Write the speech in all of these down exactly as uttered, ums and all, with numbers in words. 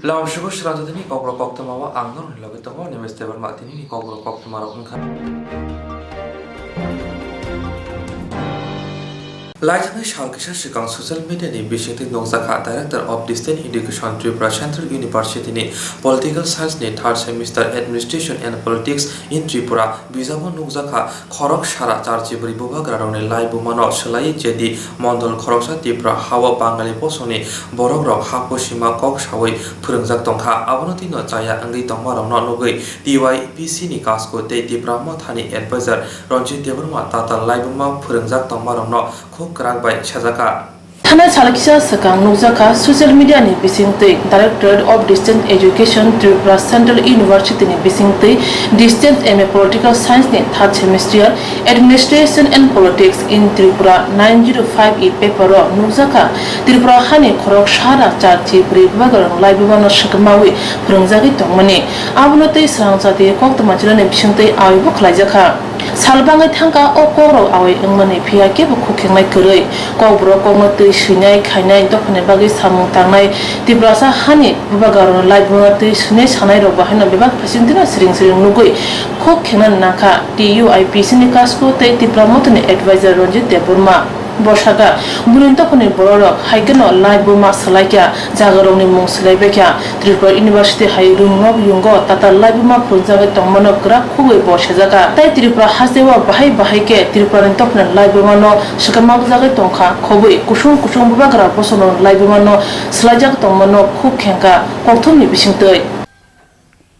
Lamsugo srangtini kokrok koktwma o ang norokni logi tongo, Nimesh Debbarma. Tinini kokrok koktwma rok wngkha. Laithani sal kisa swkang social media ni bisingtwi nukjakha, Director of Distance Education, Tripura Central University ni Political Science ni third semester Administration and Politics in Tripura bijabo nukjakha, khorok sara charchi bwrwi bubagrarokni laibumano swlaiwi J D Mondol khoroksa Tripura hao Bangali bosongni borokrok ha pusima kok sawi phwrwngjak tongkha. Abono twino chaya wngwi tongmarokno nugwi T Y P C ni Kasko tei Tipra Mothani advisor Ranjit Debbarma tatal laibuma phwrwngjak tongmarokno khuk kwrak bai sajaka. Thanai sal kisa swkang nukjakha social media ni bisingtwi Directorate of Distance Education, Tripura Central University ni bisingtwi Distance M A Political Science ni third semester Administration and Politics in Tripura nine zero five E paper o nukjakha, Tripura hani khorok sara charchi bwrwi bubagrarokni laibumano swkamawi phwrwngjagwi tongmani. Abono tei swrang jati koktwma chilani bisingtwi awibo khlaijakha. Sal bangwi thangkha o kokrok awi wngmani, phiya kebo khukhengnai kwrwi. Kokborok kokno twi swinai khainai dophani bagwi samung tangnai, Tiprasa hani bubagrarokni laibumano twi swinai sanairokbo haino bebak bisingtwino siring siring nugwi khukhengnani nangkha T U I P C ni Kasko tei Tipra Mothani advisor Ranjit Debbarma. Bo sakha, buini dophani bororok hai kheno laibuma swlaikha, jagarokni mung swlaibaikha. Tripura University hai rwngnok yungo tatal laibuma phwrwngjagwi tongmano kwrak khugwi bo sajaka. Tei Tripura hasteo bahai bahai khe Tripurani dophani laibumano swkang makjagwi tongkha, khobwi kusung kusung bubagra bosongrokni laibumano swlaijak tongmano khuk khengkha kokthumni bisingtwi.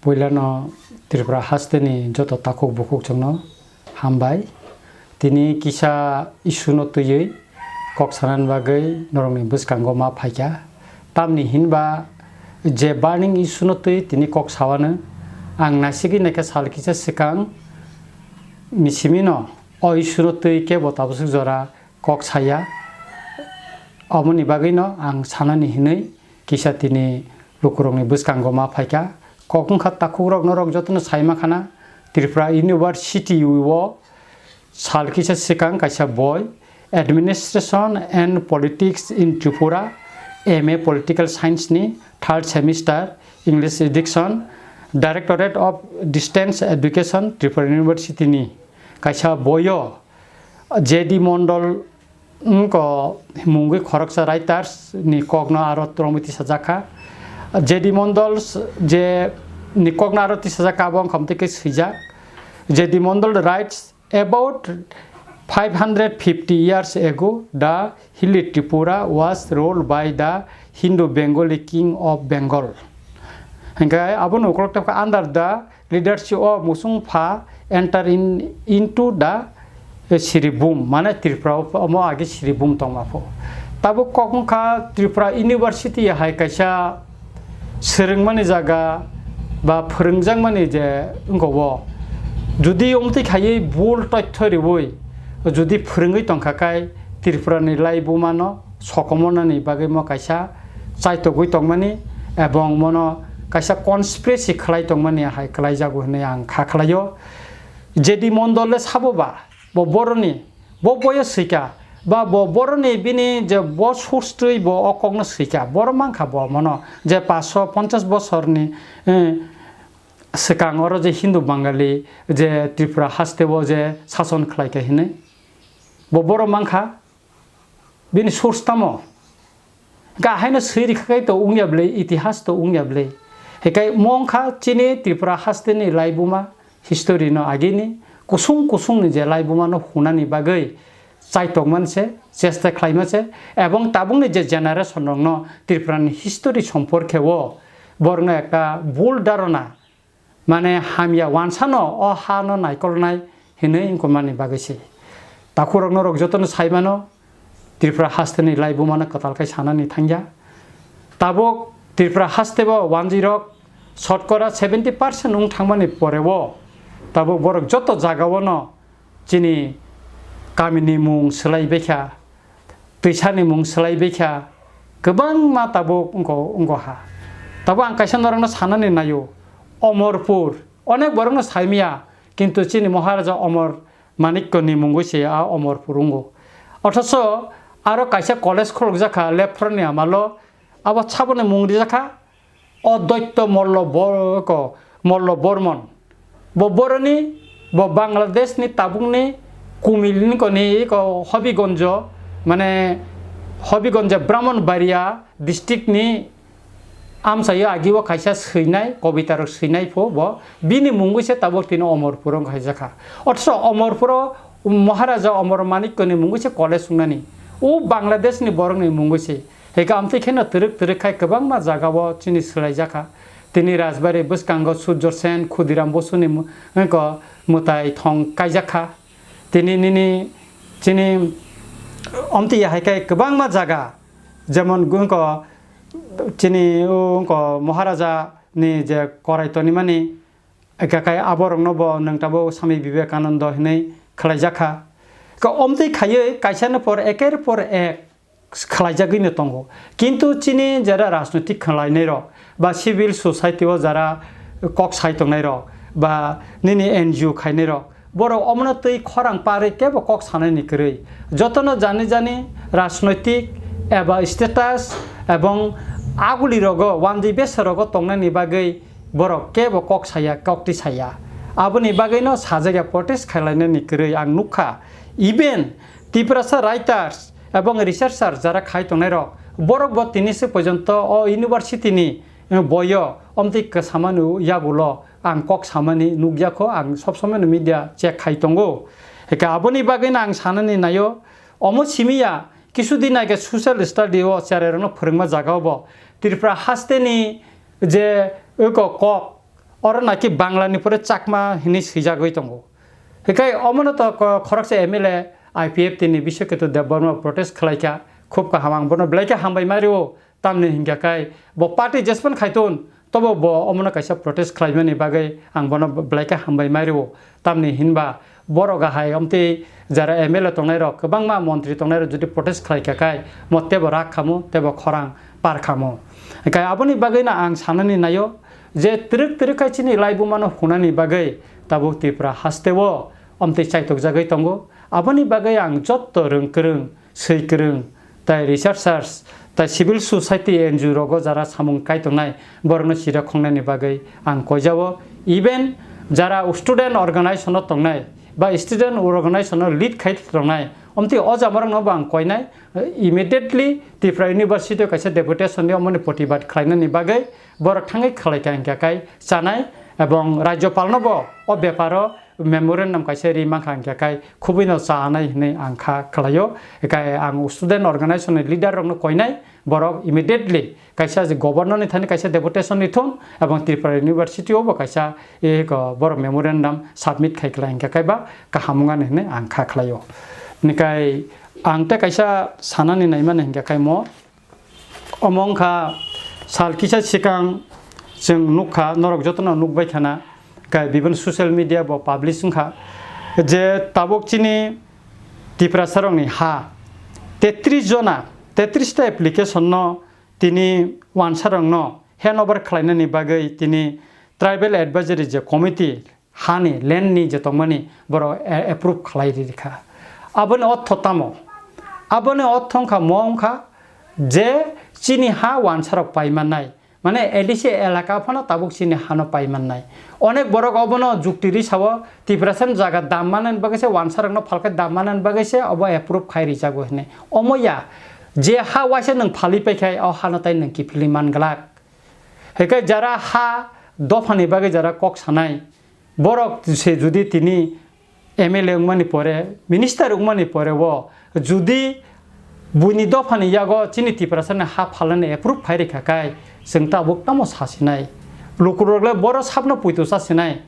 Puilano Tripura hasteni joto takhuk bukhukchwkno hambai. Tini kisa issue no twiwi kok sanani bagwi norokni bwskango ma phaikha. Tamni hinba je burning issue no twi tini kok sawano ang naisigwi naikha sal kisa swkang ni simino o issue no twi kebo tabaswk jora kok saya. Omoni bagwino ang sanani hinwi kisa tini lukurokni bwskango ma phaikha. Kok wngkha takhukrok norok jotono sai mankha na Tripura University o sal kisa swkang kaisa boi Administration and Politics in Tripura, M A Political Science ni third semester, English edition, Directorate of Distance Education, Tripura University ni kaisa boyo J D Mondol wngkha mungwi khoroksa writers ni kokno aro twrwngwi tisajakha. J D Mondol s-, je ni kokno aro tisajakha, abo wngkha mwtwi khe swijak. J D Mondol writes, "About five hundred fifty years ago, the hilly Tripura was ruled by the Hindu Bengali king of Bengal." Hingkhe abono ukolok tei under the leadership of Musung Pha enter in, into the Siribhum, mane Tripura o omo age Siribhum tongma pho. Tabuk kok wngkha Tripura University hai kaisa swrwngmani jaga ba phwrwngjakmani je wngkha o. Judi omtwi khaiwi bul toithoi riwi judi phwrwngwi tongkha kai Tripurani laibumano sokomornani bagwi mo kaisa chaitogwi tongmani ebong mono kaisa conspiracy khlai tongmani hai khlaijago hwnwi ang kha khlaio. J D Mondol le sabo ba, bo boroni, bo boyo swika, ba bo boroni bini je bo source twi bo o kokno swika, boro mankha bo mono je paanch sho ponchas bosorni, eh, swkang oro je Hindu Bangali je Tripura hasteo je sason khlaikha hinwi. Bo boro mankha, bini source tamo? Ga haino swi rikha khai to wngya bwle, itihas to wngya bwle. Hikai mo wngkha chini Tripura hasteni laibuma history no agini kusung kusungni je laibuma no hunani bagwi chaitokman se, chesta khlaima se, ebong tabukni je generation rokno Tripurani history somporkhe o borokno ekta bul dharona, mane hamya wansano o hano naikolnai hinwi wngkukmani bagwi se. Takhurok norok jotono saimano, Tripura hasteni laibumano kwtal khai sanani thangya. Tabuk Tripura hastebo wanjwirok shotkora seventy percent wng thangmani porebo tabuk borok joto jagaono chini kamini mung swlaibaikha, twisani mung swlaibaikha, kwbangma tabuk wngkha, wngkha ha. Tabuk ang kaisa norokno sanani naio, Omorpur, onek borokno saimaya, kintu chini Maharaja Omor Manikyoni mungwi se a Omorpur wngo. Othocho aro kaisa college khulukjakha Lephronni amalo, abo saboni mung rijakha O Doitto Mollo bo-, ko, Mollo Bormon. Bo boroni, bo Bangladesh ni tabukni Kumil ni koni ko Hobigonjo, mane Hobigonjo Brahmanbaria district ni amchaio agi o kaisa swinai, kobita rok swinai pho bo. Bini mungwi se tabuk tini Omorpur wng khaijak kha. Othoso Omorpuro Maharaja Omor Manikko ni mungwi se college wngnani. O Bangladesh ni borok ni mungwi se. Hika amtwi kheno twrwk twrwk khai kwbangma jaga o chini swlaijak kha. Tini Rajbari bwskango Surjo Sen, Khudiram Bosuni mu-, wngko mwtai thong kaijak kha. Tini nini chini omtwi hai khe kwbangma jaga, jemon wngko chini wngko Maharaja ni je korai tonimani, eka kai aborokno bo nwng tabuk Swami Vivekananda hinwi khwlaijak kha. Ka omtwi khaiwi kaisani por eker por ek khwlaijagwino tongo. Kintu chini jera rajnoitik khwlainairok ba civil society o jara kok sai tongnairok ba nini N G O khainairok, borok omono twi khorang parwi kebo kok sanaini kwrwi. Jotono jani jani rajnoitik eba status ebong agulirogo, wandi besarogo tongnaini bagwi borok kebo kok saya, kokti saya. Aboni bagwino sajagya protest khailainani kwrwi ang nukha. Even Tiprasa writers ebong researcher jara khai tongnairok, borok bo tini se porjonto o university ni, eh, boyo omtwi kwsamani yagulo ang kok samani nukya kho, ang sob somoi no media check khai tongo. Eka aboni bagwino ang sanani naio, omo simiya kisu din age social study o cherai rokno phwrwngma jaga o bo Tripura haste ni je eko kok, oro naki Bangla ni pore Chakma hinwi swijagwi tongo. Hikai omono to ko-, khoroksa M L A I P F T ni Biswaketu Debbarma protest khlaikha, khub kaham, ang bono belai khe hambai ma rio, tamni hinkha khai bo party jespan khai ton, tobo bo omono kaisa protest khlaimani bagwi ang bono belai khe hambai ma rio, tamni hinba borok ahai omtwi jara M L A tongnai rok, kwbangma montri tongnai rok jodi protest khlaikha khai mo tebo rak khamo, tebo khorang par khamo. Hikai aboni bagwino ang sanani naio, je twrwk twrwk khai chini laibuma no hunani bagwi tabuk Tripura haste o omtwi chaitokjagwi tongo. Aboni bagwi ang jotto rwng kwrwng, swi kwrwng, tai researchers, tai civil society N G O rogo jara samung kai tongnai, borokno chira khongnani bagwi ang koijao. Even jara student organization o tongnai ba student organization o lead khai tongnai, omtwi o jamarokno bo ang koinai, immediately Tripura University o kaisa deputation ni omoni protibad khlainani bagwi borok thangwi khlaikha hinkha khai chanai, ebong Rajyopal no bo o beparo memorandum kaisa ri mankha hinkha khai khubui no chanai hinwi ang kha khlaio. Hikai ang student organization ni leader rok no koinai, borok immediately kaisa je governor ni thani kaisa deputation ni thun ebong Tripura University o bo kaisa, eh, ko borok memorandum submit khai khlai hinkha khai ba kaham wngani hinwi ang kha khlaio. Nikai ang te kaisa sanani naimani hinkha khai mo, omo wngkha sal kisa sikang chwng nukha, norok jotono nukbai khana, kai bibini social media bo publish wngkha je tabuk chini Tiprasa rokni ha tetris jona, tetris ta application no tini wansarokno hand over khlainani bagwi tini Tribal Advisory je committee hani land ni je tongmani borok a-, approve khlai ri kha. Aboni ortho tamo? Aboni ortho wngkha mo wngkha je chini ha wansarok pai mannai, mane A D C elaka phano tabuk chini hano pai mannai. Onek borok obono jukti ri sao, Tiprasa ni jaga dam manani bagwi se, wansarokno phalkhe dam manani bagwi se obo approve khai rijago hinwi. Omo ya, je ha waisa nwng phalwi paikhai, o hano tai nwng kiphilwi man glak. Hinkhe jara ha dophani bagwi jara kok sanai, borok se judi tini M L A wngmani pore, minister wngmani pore o judi buini dophani yago chini Tiprasani ha phalnani approve phai rikha khai, chwng tabuk tamo sasinai? Lukurok le boro sabno puitu sasinai.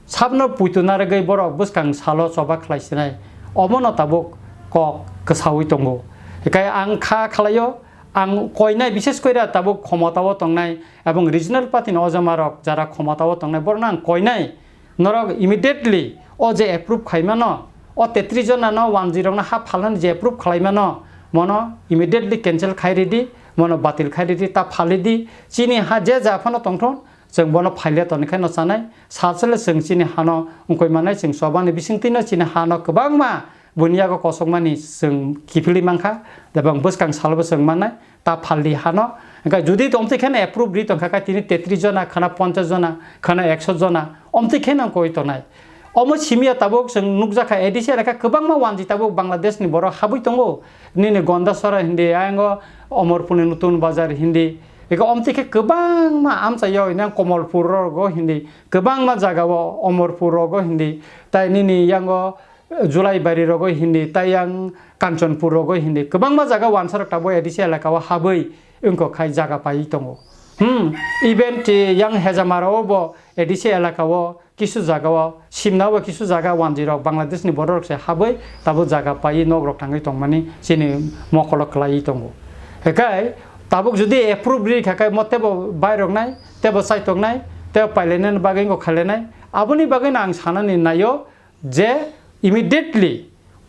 Sabno puitu narwgwi borok bwskang salo choba khlai sinai, omono tabuk kok kwsaui tongo. Hikai ang kha khlaio, ang koinai, bishes koira tabuk khomotao tongnai ebong regional party ni ojamarok jara khomotao tongnai, borokno ang koinai, norok immediately o je approve khaimano, o tetris jona no wanjwi rokno ha phalnani je approve khlaimano, mono immediately cancel khai ridi, mono batil khai ridi, ta phalidi, chini ha je ja phano tongthon, chwng bono phaile toni khe no chanai, salsele chwng chini hano wngkoi manai, chwng chobani bisingtwi no chini hano kwbangma buini yago kosokmani chwng kiphilwi mankha, ebong bwskang salobo chwng mannai, ta phaldi hano. Hwnkhe judi omtwi kheno approve ri tongkha khe tini tetris jona khana ponchas jona khana ekso jona omtwi kheno wngkoi tongnai. Omo simiya tabuk chwng nukjakha A D C elaka kwbangma wanjwi tabuk Bangladesh ni borok habwi tongo. Nini Gondasora hindi, ayang o Omorpurni Nutun Bazar hindi. Eko omtwi khe kwbangma amchaio hinang Komolpur rogo hindi, kwbangma jagao Omorpur rogo hindi, tai nini yango Julaibari rogo hindi, tai yang Kanchanpur rogo hindi, kwbangma jaga wansarok tabuk A D C elakao habwi wngkok khai jaga paiwi tongo. Hmm, even te yang Hejamarao bo A D C elakao kisu jagao, Simnao bo kisu jaga wanjwirok Bangladeshni bororok se habwi tabuk jaga paiwi nokrok tangwi tongmani chini mokolo kwlaiwi tongo. Hekai tabuk judi approve ri kha khe mo tebo bairoknai, tebo chaitoknai, tebo pailainani bagwi wngkok khailainai. Aboni bagwino ang sanani naio, je immediately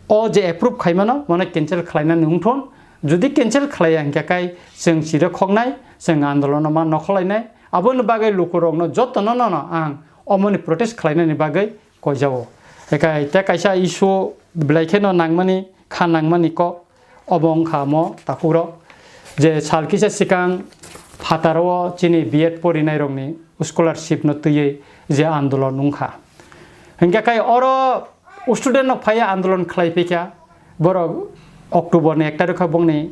o je approve khaimano mono cancel khlainani wngthon. Judi cancel khlaiya hwnkhe kai chwng chiro khoknai, chwng andolono ma nokholainai. Aboni bagwi lukurokno jotono nono ang omoni protest khlainani bagwi koijao. Ekai te kaisa issue belai kheno nangmani, kha nangmani kok. Obo wngkha omo takhukrok je sal kisa swkang phataro chini B Ed porinairokni scholarship no twiwi je andolon wngkha. Hingkhe kai oro student rok phaiya andolon khlai phikha, borok October ni ek tarikh o bongni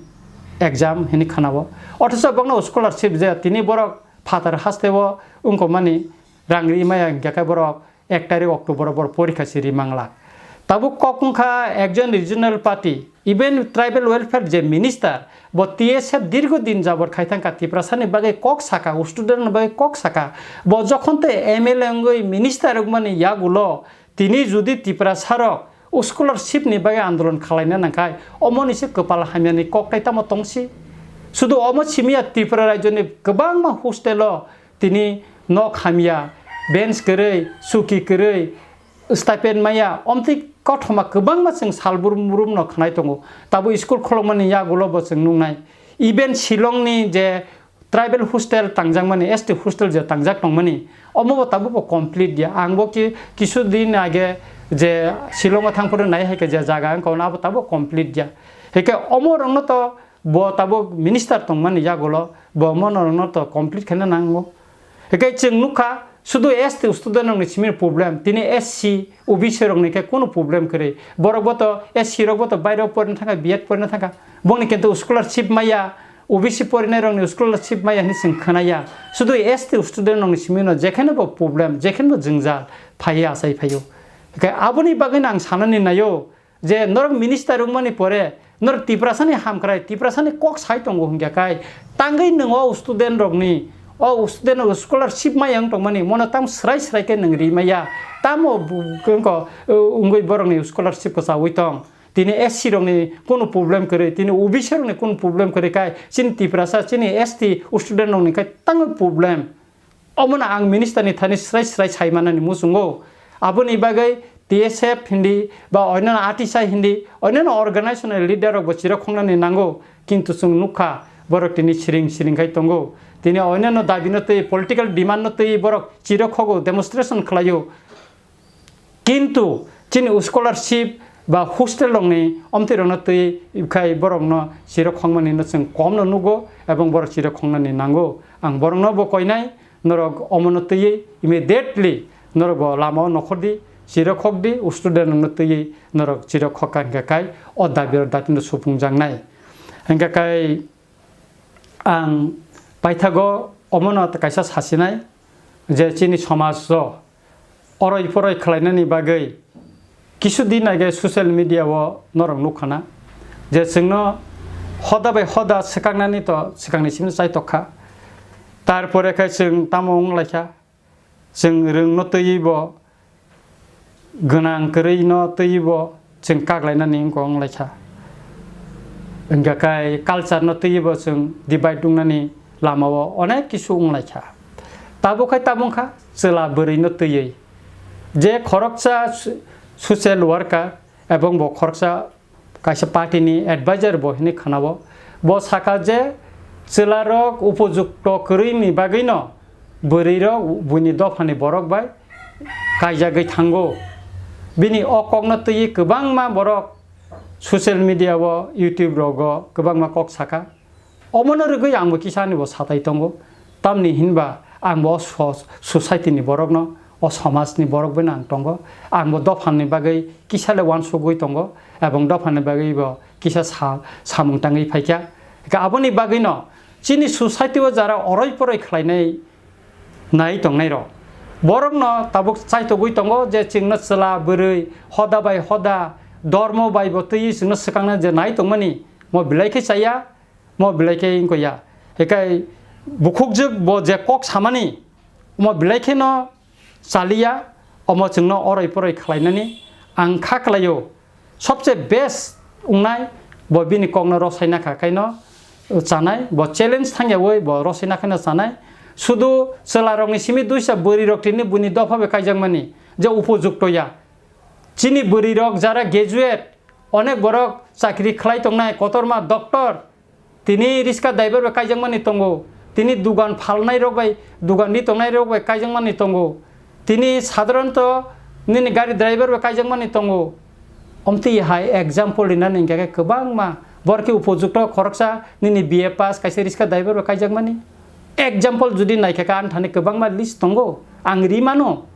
exam hinwi khanao. Othocho bongno scholarship je tini borok phatar hasteo wngkokmani rang ri maya hingkhe kai borok ek tarikh October o borok porikha siri manglak. Tabuk kok wngkha ekjon regional party, even tribal welfare je minister, bo T S F dirgo din jabor khai thangkha, Tiprasani bagwi kok saka, student ni bagwi kok saka. Bo jokhon tei M L A wngwi minister wngmani yagulo tini judi Tiprasarok scholarship ni bagwi andolon khwlaina nangkhai, omoni se kwpal hamyani kok tai tamo tongsi? Sudu omo simiya Tripura rajyoni kwbangma hostel o tini nok hamya, bench kwrwi, suki kwrwi, stipend maya, omtwi kothoma kwbangma chwng salbrum brum no khwnai tongo. Tabuk school kholokmani yagulo bo chwng nuknai. Even Shillong ni je tribal hostel tangjakmani, S T hostel je tangjak tongmani, omo bo tabuk bo complete ya. Ang bo ki-, kisu din age je Shillong o thang phuru nai hai khe je jaga wngkha, abo tabuk complete ya. Hike omo rokno to bo tabuk minister tongmani yagulo bo mono rokno to complete khaina nango. Hike chwng nukha, sudu S T student rokni simi problem, tini S C, O B C rokni khe kunu problem kwrwi. Borok bo to S C rok bo to bairo porina thangkha, B Ed porina thangkha. Bongni kintu scholarship maya, O B C porinai rokni scholarship maya hinwi chwng khwnaya. Sudu S T student rokni simi no jekheno bo problem, jekheno bo jwngjal phaiya achai phaio. Hike aboni bagwi no ang sanani naio, je norok minister wngmani pore norok Tiprasani hamkrai, Tiprasani kok sai tongo hwnkhe kai tangwi nwng o student rokni, o student rok scholarship maya wng tongmani mono tamo swrai swrai khe nwng ri maya. Tamo bu-, wngko, wngwi borokni scholarship kwchaui tong. Tini S C rokni kunu problem kwrwi, tini O B C rokni kunu problem kwrwi kai chini Tiprasa, chini S T student rokni kai tangwi problem. Omono ang minister ni thani srai srai sai manani muchungo. Aboni bagwi T S F hindi ba oinano atisa hindi oinano organization ni leader rok bo chiro khongnani nango, kintu chwng nukha borok tini siring siring khai tongo. Tini oinano dabi no twi political demand no twi borok chiro khogo, demonstration khlaio. Kintu chini scholarship ba hostel rokni omtwi rokno twi khai borokno chiro khongmani no chwng kom no nugo ebong borok chiro khongnani nango. Ang borokno bo koinai, norok omono twiwi immediately norok bo lama o nokhor di, chiro khok di, student rokno twiwi norok chiro khok kha hingkha khai o dabi rok datin no supung jaknai. Hingkha khai ang paithago omono kaisa sasinai je chini somaj o oroi poroi khlainani bagwi kisu din age social media o norok nukha na je chwngno hoda bai hoda swkaknani to swkangni simi chaitok kha. Tarpore khe chwng tamo wng lai kha, chwng rwngno twiwi bo, gwnang kwrwino twiwi bo chwng kak lainani wngkha wng lai kha. Hingkha khe culture no twiwi bo chwng divide wngnani lama o onek kisu wng lai kha. Tabuk khai tabung kha, chwla bwrwi no twiwi. Je khoroksa so-, social worker ebong bo khoroksa kaisa party ni advisor bo hinwi khwnao. Bo saka je chwla rok upojukto kwrwi ni bagwi no bwrwi rok buini dopha ni borok bai kaijagwi thango. Bini o kok no twiwi kwbangma borok social media o, YouTube rogo kwbangma kok saka. Omono rwgwi angbo kisa ani bo satai tongo. Tamni hinba angbo o so-, society ni borokno, o somaj ni borok bai ang tongo. Angbo dophani bagwi kisa le uansugwi tongo, ebong dophani bagwi bo kisa sa-, samung tangwi phaikha. Hwnkhe aboni bagwino chini society o jara oroi poroi khlainai nai tongnai rok. Borokno tabuk chaitogwi tongo je chwngno chwla bwrwi hoda bai hoda, dormo bai bo twiwi chwngno swkangna je nai tongmani, mo belai khe chaya, mo belai khe wngkha ya. Hikai bukhukjwk bo je kok samani, mo belai kheno chaliya, omo chwngno oroi poroi khlainani ang kha khlaio. Sobse best wngnai bo bini kokno rosai nakha kaino chanai, bo challenge thangyawi bo rosai nakhaino chanai. Sudu chwlarokni simi duisa bwrwirok tini buini dopha bai kaijakmani je upojukto ya. Chini bwrwirok jara graduate, onek borok chakri khlai tongnai, kotorma doctor, tini riska driver bai kaijakmani tongo, tini dugan phalnai rok bai, dugan ri tongnai rok bai kaijakmani tongo, tini sadharanto nini gari driver bai kaijakmani tongo. Omtwi hai example rinani hingkha khe kwbangma, borok khe upojukto khoroksa nini B A pass kaisa riska driver bai kaijakmani. Example jodi naikha khe ani thani kwbangma list tongo, ang ri mano.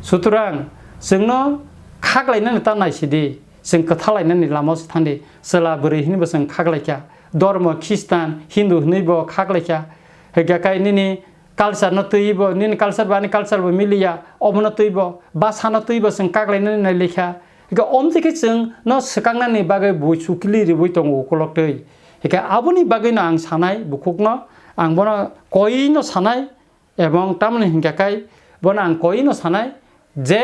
Sutrang chwngno khaklainani ta naisidi, chwng kwthalainani lama se thangdi. Chwla bwrwi hinwi bo chwng khaklaikha, dormo Khristan, Hindu hinwi bo khaklaikha. Hwnkhe kai nini culture no twiwi bo, nini culture bo ani culture bo miliya, omono twiwi bo, basa no twiwi bo chwng khaklainani nailikha. Hwnkhe omtwi khe chwng no swkaknani bagwi bui chukli riwi tongo ukolok twi. Hwnkhe aboni bagwi no ang sanai bukhukno, ang bono koi no sanai, ebong tamoni hwnkhe kai bono ang koi no sanai je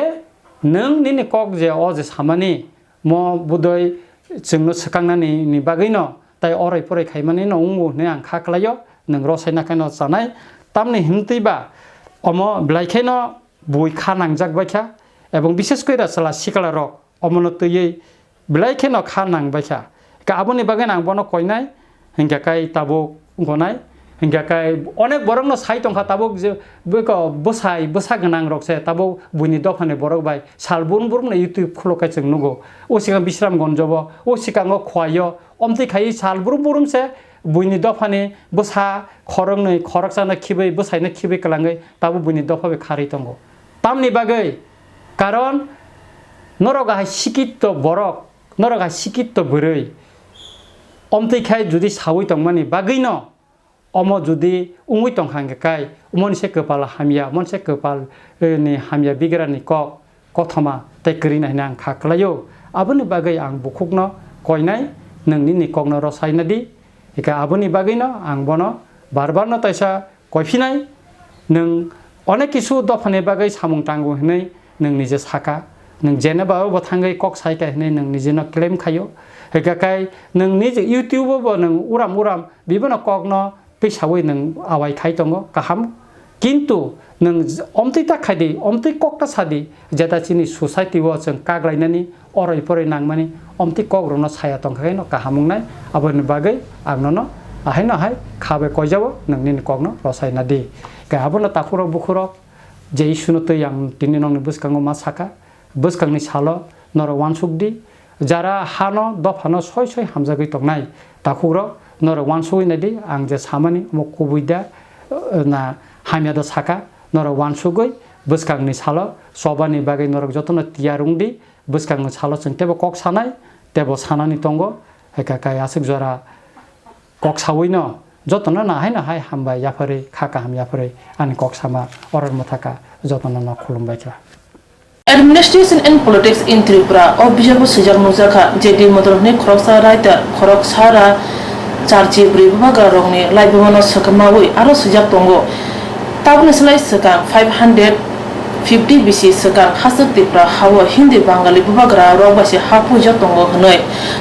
nwng nini kok je o je samani mo budoi chwngno swkaknani ni bagwi no tai oroi poroi khaimani no wngo hwnwi ang kha kwlaio, nwng rosai nakhai no chanai. Tamni hwntwi ba omo belai kheno bui kha nangjak bai kha, ebong bishes koi ra chwla sikla rok omono twiwi belai kheno kha nang bai kha. Hwnkhe aboni bagwi ang bono koinai, hwnkhe kai tabuk gonai, hwnkhe kai onek borokno sai tongkha tabuk je bwko bwsai bwsa gwnang rok se tabuk buini dophani borok bai sal brum brum no YouTube khuluk kai chwng nugo. O sikang Bisramganj o, o sikango Khowai o, omtwi khai sal brum brum se buini dophani bwsa khoroknwi khoroksano khibwi bwsaino khibwi kwlangwi tabuk buini dopha bai kharwi tongo. Tamni bagwi? Karon norok hai sikitto borok, norok hai sikitto bwrwi, omtwi khai jodi sawi tongmani bagwino omo jodi wngwi tongkha hwnkhe kai, omoni se kwpal hamya, omoni se kwpal, eh, ni hamya bigrani kok kothoma tei kwrwina hwnwi ang kha kwlaio. Aboni bagwi ang bukhukno koinai, nwng nini kokno rosai nadi. Hwnkhe aboni bagwino ang bono bar bar no taisa koiphinai, nwng onek kisu dophani bagwi samung tango hwnwi nwng nije saka, nwng jeneba o bo thangwi kok saika hwnwi nwng nijeno claim khaio. Hwnkhe kai nwng nije YouTube o bo nwng uram uram bibono kokno twisawi nwng awai khai tongo, kaham. Kintu nwng j-, omtwi ta khai di, omtwi kok ta sa di, jeta chini society o chwng kak lainani, oroi poroi nangmani, omtwi kok rokno saya tongkha khe no kaham wngnai. Aboni bagwi ang nono ahaino hai kha bai koijabo, nwng nini kokno rosai na di. Khe abono takhukrok bukhurok je isuno twi ang tini nokni bwskango ma saka, bwskangni salo norok uansuk di, jara hano dophano soi soi hamjagwi tongnai takhukrok, norok uansugwi nai di, ang je samani omo kubui da, eh, na hamya da saka, norok uansugwi bwskangni salo chobani bagwi norok jotono tiyar wng di, bwskangni salo chwng teibo kok sanai, teibo sanani tongo, hai kha kai aswk jora kok sawi no jotono no hai no hai hambai yapharwi, kha kaham yapharwi ani kok sama oror mwthaka jotono no khulumbai kha. Administration and Politics in Tripura o bijabo swijak nukjakha, J D Modon hwnwi khoroksa writer, khoroksa ra charchi bwrwi bubagrarokni laibumano swkamawi aro swijak tongo. Tabukni slai swkang five hundred fifty bisi swkang hastwk Tripura hao Hindi Bangali bubagra rok bai se ha puijak tongo hwnwi.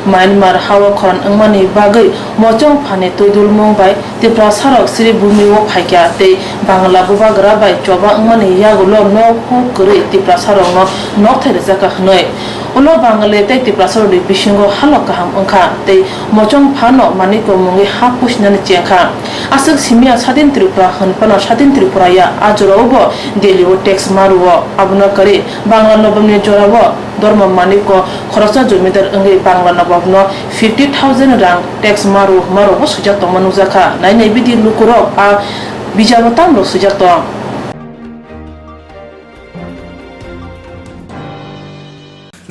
Myanmar hao khorang wngmani bagwi mochong phani twidulmung bai Tiprasarok Sribhumi o phaikha tei Bangla bubagra bai choba wngmani yagulo nok huk kwrwi Tiprasarokno nokthai rwjakha hwnwi. Ulo Bangali tei Tiprasarokni bisingo halok kaham wngkha tei mochong phano Manikko mungwi ha pusinani chengkha. Aswk simiya Sadin Tripura hwnphano Sadin Tripura ya, a jorao bo Delhi o tax ma rwo. Abono kwrwi Bangla Nobamni jorao Dharma Manikko khoroksa jomidar wngwi Bangla Nobamno fifty thousand rang tax ma rwo hwnma rokbo swijak tongma nukjakha. Nai nai bidi lukurok a bijabo tamrok swijak tong.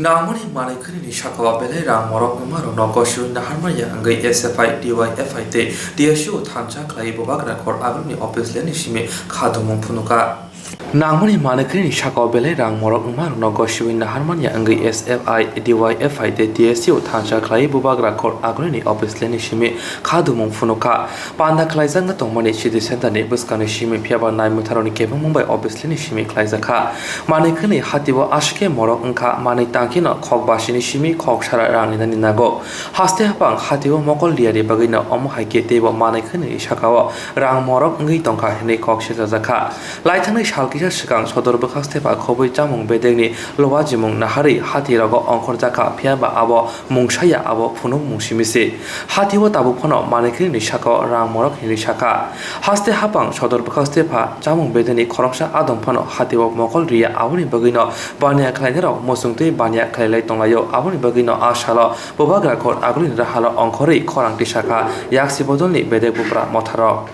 Nangmani manwi khwnini sakao belai rang morok wngmarokno gosiwi naharmaya wngwi S F I, D Y F I tei T S U thansa khlaiwi bubagra court agulini office lerni simi khatumung phunukha. Nangmani manwi khwnini sakao belai rang morok wngmarokno gosiwi naharmanya wngwi S F I, D Y F I tei T S U thansa khlaiwi bubagra court agulini office lerni simi khatumung phunukha. Panda khlaijakna tongmani city center ni bwskangni simi phiyaba naimwtharokni kebengmung bai office ni simi khlaijakha. Manwi khwnwi hatio aswk khe morok wngkha, manwi tangkheno khok basini simi khok sara rang rinani nango. Haste haphang hatio mokol riyani bagwino omo hai khe teibo manwi khwnwi sakao rang morok wngwi tongkha hinwi kok sechajakha. Laithangni sal kisa swkang sodor bwkhaste ba khobwi chamung bedekni lowajimung naharwi hatirogo ongkhorjakha, phiyaba abo mungsaya abo phunukmung simi se. Hatio tabuk phano manwi khwnini sakao rang morok hinwi sakha. Haste haphang sodor bwkhaste pha chamung bedeni khoroksa adong phano hatio mokol riya, aboni bagwino baniya khlainairok muchungtwi baniya khlailai tonglaio. Aboni bagwino a salo bubagra court agulini rahalo ongkhorwi khorang tisakha yaksi bodolni bedek bupra motharok.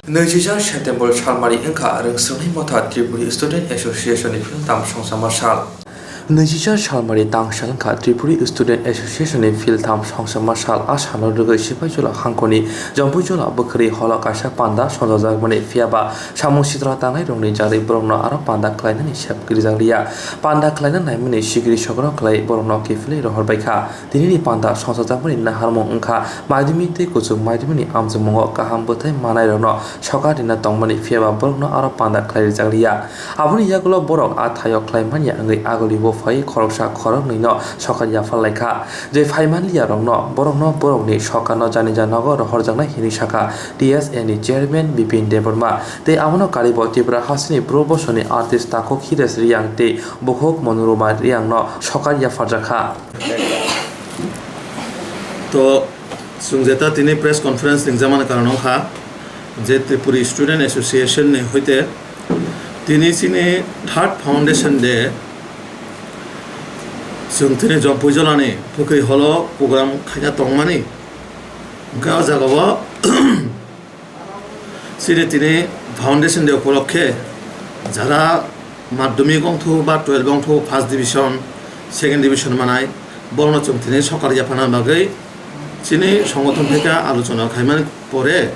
Nwichichar September salmari wngkha rwngswngnai motha Tripuri Student Association ni philtham songchama sal. Nwichichar salmari tang sal wngkha Tripuri Student Association ni philtham songchama sal. A salo rwgwi Sipaijala hangkoni Jompuijala bwkhwrwi holo kaisa panda songchajakmani, phiyaba samung sitra tangnai rokni jarwi borokno aro panda khlainani sep kirijak liya. Panda khlaina naimani sikiri sokro khlai borokno kiphilwi rohor baikha. Tinini panda songchajakmani naharmung wngkha madhyamik tei kuchuk madhyamikni amchukmungo kaham bwthai manairokno sokar rina tongmani, phiyaba borokno aro panda khlai rijak liya. Aboni yagulo borok a thaio khlai manya wngwi aguli bo phaiwi khoroksa khoroknwino sokar yaphar laikha. Je phai manliyarokno borokno borokni sokarno jani janogo rohorjaknai hinwi sakha T S A ni chairman Bipin Debbarma. Tei abono karibo Tripura hasteni bru bosoni artist takhuk Hires Riyang tei bukhuk Monoroma Riyangno sokar yapharjakha. To, chwng jeta tini press conference ningjakmani karon wngkha je Tripuri Student Association ni hoite tini chini third foundation day chwng tini Jompuijolani Pukhri Hall o program khaina tongmani, hwnkhe o jagao chini tini foundation day upolokhe jara madhyamik ongthu ba twelve ongthu first division, second division manai, borokno chwng tini sokar yaphana bagwi chini songothon theke alochona khaimani pore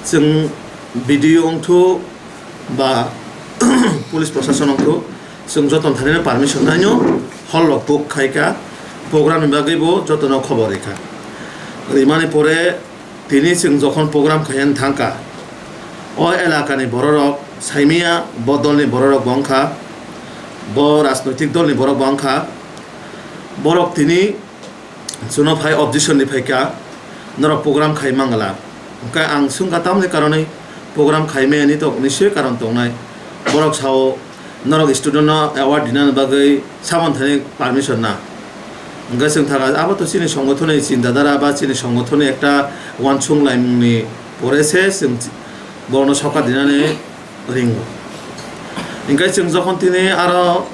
chwng B D O ongthu ba police proshashan ongthu chwng jotono thanino permission naino hall rok book khaikha, program ni bagwi bo jotono khobor rikha. Rimani pore tini chwng jokhon program khaina thangkha, o elakani bororok saimanya, bo dolni bororok bo wngkha, bo rajnoitik dolni borok bo wngkha, borok tini chwngno phai objection ni phaikha, norok program khai mangala. Hwnkhe ang swngkha tamni karonwi program khai maya ni to nisoi karon tongnai. Borok sao norok student no award dinani bagwi samon thani permission na. Hwnkhe chwng thangkha abo to chini songothoni chinta dhara ba chini songothoni ekta uansuk laimungni pore se chwng borokno sokar dinani ringo. Hwnkhe chwng jokhon tini aro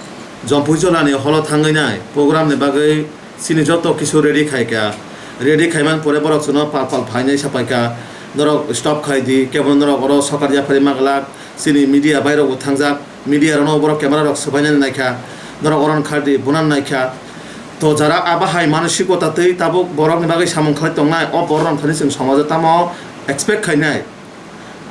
Jompuijolani holo thangwi nai program ni bagwi chini joto kisu ready khaikha. Ready khaimani pore borok chwngno pal pal phainai sapaikha, norok stop khai di, kebo norok oro sokar yapharwi maglak, chini media bai rokbo thangjak, media rokno borok camera rok swbainani naikha, norok oro khar di, bunani naikha. To jara abo hai manosikota twi tabuk borokni bagwi samung khlai tongnai, o borok rok thani chwng somajo tamo expect khainai?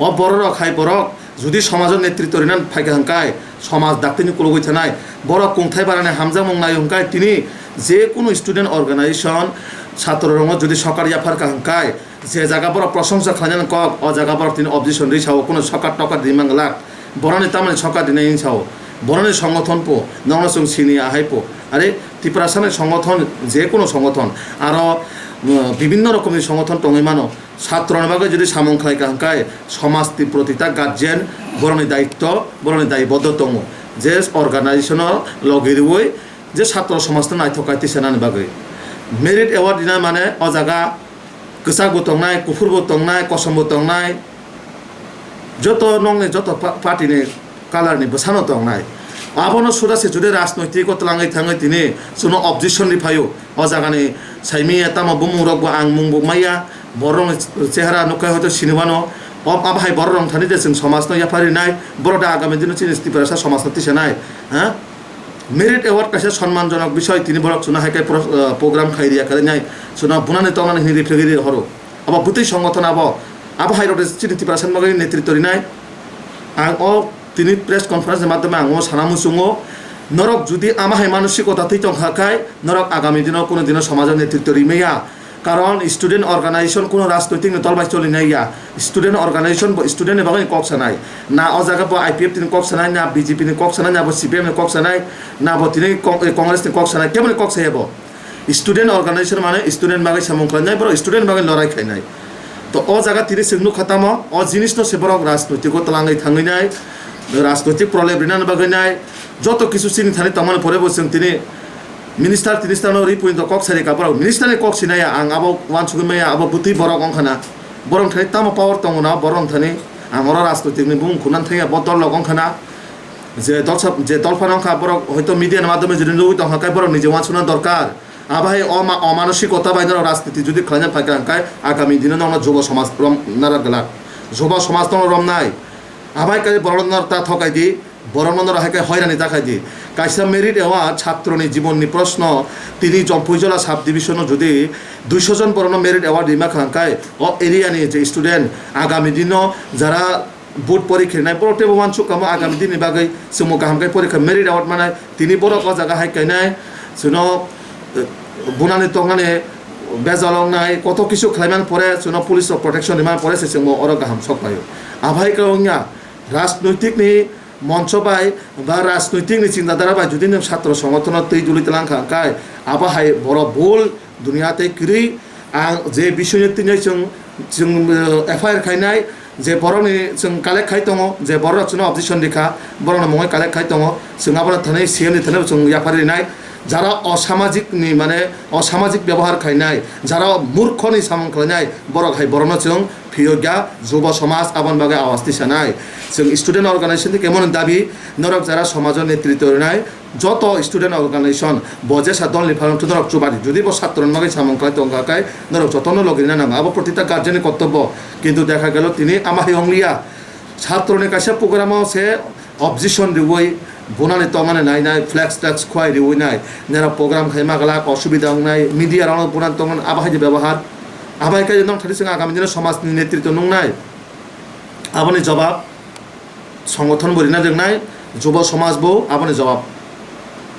O bororok hai borok jodi somajo netritw rina phaikha hwnkhe somaj daktini kulugwi thanai. Borok kungthai barani hamjakmung naio hwnkhe tini je kunu student organization Satro rokno jodi sokar yaphar ka hwnkhe, je jaga borok prosongsa khlainani kok, o jaga borok tini objection ri sao, kuno sokar tokar ri manglak. Boroni tamoni sokar rinai hwn sao, boroni songothon po, nokno chwng sini ahai po. Are Tiprasani songothon, je kuno songothon, aro, uh, bibinno rokomni songothon tongwi mano. Satroni bagwi jodi samung khlai ka hwnkhe, somaj ni protita guardian borokni daitto, borokni daiboddo tongo, je organization-o logi rwui je satro somajno naithok kai tisanani bagwi. Merit award rina mane o jaga kwchak bo tongnai, kuphur bo tongnai, kosom bo tongnai, joto nokni joto pa-, party ni colour ni bwsano tongnai. Abono suda se jodi rajnoitik o twlangwi thangwi tini chwngno objection ri phaio. O jagani saimanya tamo bumung rok bo ang mung bo maya, borok rokni chehara nukha hoito sinibano. O, abo hai borok rok thani je chwng somajno yaphar rinai, borok da agami dino chini Tiprasa somajno tisanai, ha? Merit award kaisa sonmanjonok bisoi, tini borok chwngno hai khe pro-, uh, program khai riya khe nai, chwngno bunani tongnani hwnwi rifrigwi ri horo. Abo bwtwi songothon abo, abo hai rok chini Tiprasa bagwi netritw rinai. Ang o tini press conference ni madhyome ang o sana muchungo, norok jodi ama hai manosikota twi tongkha khai, norok agami dino kuno dino somajo netritw rimaya. Karon student organization kuno rajnoitik ni dol bai choli nai ya. Student organization bo student ni bagwi kok sanai. Na o jaga bo I P F T ni kok sanai, na B J P ni kok sanai, na bo C P M ni kok sanai, na bo tini Con-, eh, Congress ni kok sanai, kebo ni kok saya bo. Student organization mane student bagwi samung khlainai, borok student bagwi lorai khainai. To o jaga tini chwng nukha tamo, o jinisno se borok rajnoitik o twlangwi thangwi nai, rajnoitik prolep rinani bagwi nai, joto kisu chini thani tongmani pore bo chwng tini minister, tinistar no ri puinto kok sari ka borok. Minister ni kok sinai ya, ang abo uansugwi maya, abo bwtwi borok wngkha na. Borok thani tamo power tongo na, borok thani ang oro rajnoitik ni bumung khunani thangya, bo dol rok wngkha na. Je dol sa, je dol phano wngkha, borok hoito media ni madhyome jodi nugwi tongkha, kai borok nije uansukna dorkar. Abo hai o ma-, o manosikota bai norok rajniti jodi khlaina phaikha, hwnkhe agami dino nokno jubo somaj rom nara glak. Jubo somaj no romnai. Abo hai khe borok no ta thokai di. Borokno norok hai khe hoirani ta khai di. Kaisa merit award chhatroni jibonni proshno, tini Jompuijola sub division-o jodi duiso jon borokno merit award rima kha hwnkhe o area ni je student agami dino jara board porikha rinai borok teibo uansuk kamo agami dini bagwi chwngno kaham khe porikha merit award manai tini borok o jaga hai kainai chwngno, eh, bunani tongmani bejal wngnai koto kisu khlaimani pore chwngno police rok protection rimani pore se chwngbo oro kaham sok paio. Abo hai khe wngya rajnoitik ni moncho bai ba rajnoitik ni chinta dhara bai jodi nwng satro songothon no twi duli tlang kha, hwnkhe abo hai borok bul duniya tei kwrwi. Ang je bisoi no tini chwng, chwng, eh, F I R khainai, je borok ni chwng collect khai tongo, je borok rok chwngno objection rikha, borok ni mungwi collect khai tongo, chwng abono thani C M ni thani chwng yaphar rinai. Jara osamajik ni, mane osamajik byabohar khainai, jara murkho ni samung khlainai, borok hai borokno chwng phiyokya jubo somaj aboni bagwi awas tisanai. Chwng student organization ni kemon dabi norok jara somajo netritw rinai, joto student organization bo jesa dol ni phalung norok chubadi, jodi bo satro ni bagwi samung khlai tongkha khe norok jotono logi rina nango, abo protita guardian ni kortobbo, kintu dekha gelo tini ama hai wngliya. Satro ni kaisa program o se objection riwi bunani tongmani nainai, flex tex khwai riwi nai, nera program khaima glak osubida wngnai, media rokno bunani tongmani abo hai byabohar. Abo hai khe nong thani chwng agami dino somaj ni netritw nungnai, aboni jobab songothon bo rina ringnai, jubo somaj bo aboni jobab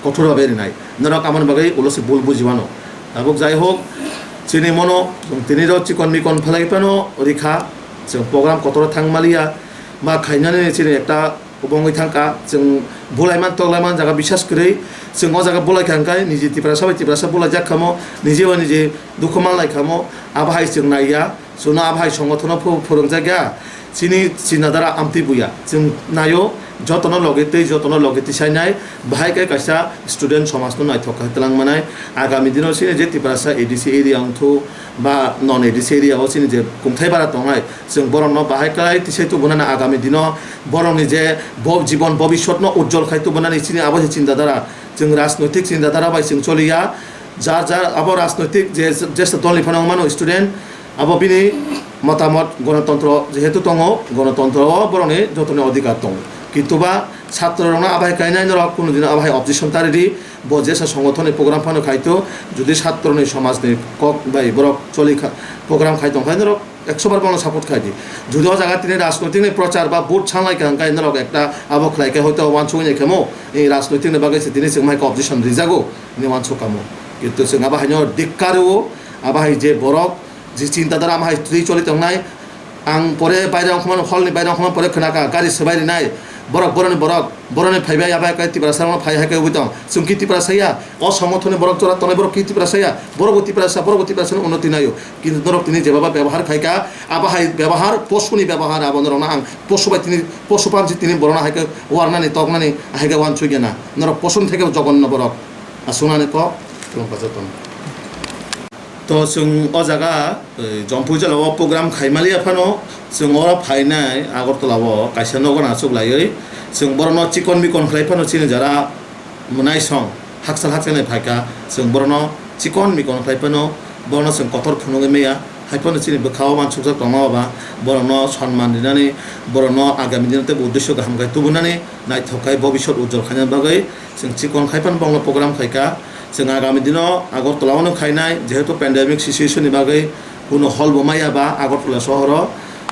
kothor bhabe rinai. Norok aboni bagwi ulo se bul buji mano. Tabuk jai hok, chini mono chwng tini rok chikon mikon phalai phano rikha, chwng program kotor thang maliya, ma khainani chini ekta kwbangwi thangkha, chwng bulaiman toklaiman jaga bisas kwrwi, chwng o jaga bulai kha hwnkhe niji Tiprasa bai Tiprasa bulaijak khamo, niji bai niji dukhu manlai khamo, abo hai chwng naiya. Chwngno abo hai songothono phu-, phwrwngjakya, chini chinadara amtwi buya. Chwng naio, jotono logi twi, jotono logi tisainai, bahai khe kaisa student somajno naithok khe twlang manai. Agami dino chini je Tiprasa A D C area wngthu ba non A D C area o chini je kungthai bara tongnai, chwng borokno bahai khlai tisai tubunani agami dino borokni je bo-, jibon bobiswtno ujjol khai tubunani chini abo se chinta dhara. Chwng rajnoitik chinta dhara bai chwng choliya. Jar jar abo rajnoitik je, jesa dolni phano wngmano student, abo bini motamot gonotontro jehetu tongo, gonotontro o borokni jotoni odhikar tongo. Kintu ba satro rokno abo hai kainai norok kunu dino abo hai objection ta ridi, bo jesa songothonni program phano khaito, jodi satroni somajni kok bai borok choli kha, program khai tongkha norok ekso bar bono support khai di. Jodi o jaga tini rajnoitik ni prochar ba vote sanglai kha hwnkhe norok ekta abo khlai khe hoito uansugwi nai khamo, e rajnoitik ni bagwi se tini chwng hai khe objection rijago hinwi uansuk kamo. Kintu chwng abo haino dikkar o, Abo hai je borok, je chinta dhara amo hai twi choli tongnai, ang pore baire ongkhormani, hall ni baire ongkhormani pore khwnakha, gari swbai rinai, borok boroni borok, boroni phaibai, abo hai khe Tiprasa rokno phai hai khe wngwi tong. Chwng ki Tiprasa ya, o songothono borok jora tongnai borok ki Tiprasa ya, borok bo Tiprasa, borok bo Tiprasa ni unnoti naio. Kintu norok tini jeba ba bebohar khaikha, abo hai bebohar, posuni bebohar, abo norokno ang posu bai tini, posu panchi tini borokno hai khe warnani, toknani hai khe wansugya na. Norok posuni theke jogonno borok. Aswknani kok, khulum pajaton. To chwng o jaga, eh, Jampui jala o program khaimaliya phano, chwng oro phainai Agartala o kaisa nogo nachuklaiwi, chwng borokno chikon mikon khlai phano chini jara mwnaisong hakchal hakchalni phaikha, chwng borokno chikon mikon khlai phano, borokno chwng kotor phunugwi maya, hai phano chini bwkha o wansukjak tongma ba, borokno sonman rinani, borokno agami dino teibo uddesho kaham khai tubunani, naithok khai bobisot ujjwal khaina bagwi, Chwng chikon khai phano bongno program khaikha. Chwng agami dino Agartala o no khainai, jehetu pandemic situation ni bagwi kuno hall bo maya ba Agartala sohoro,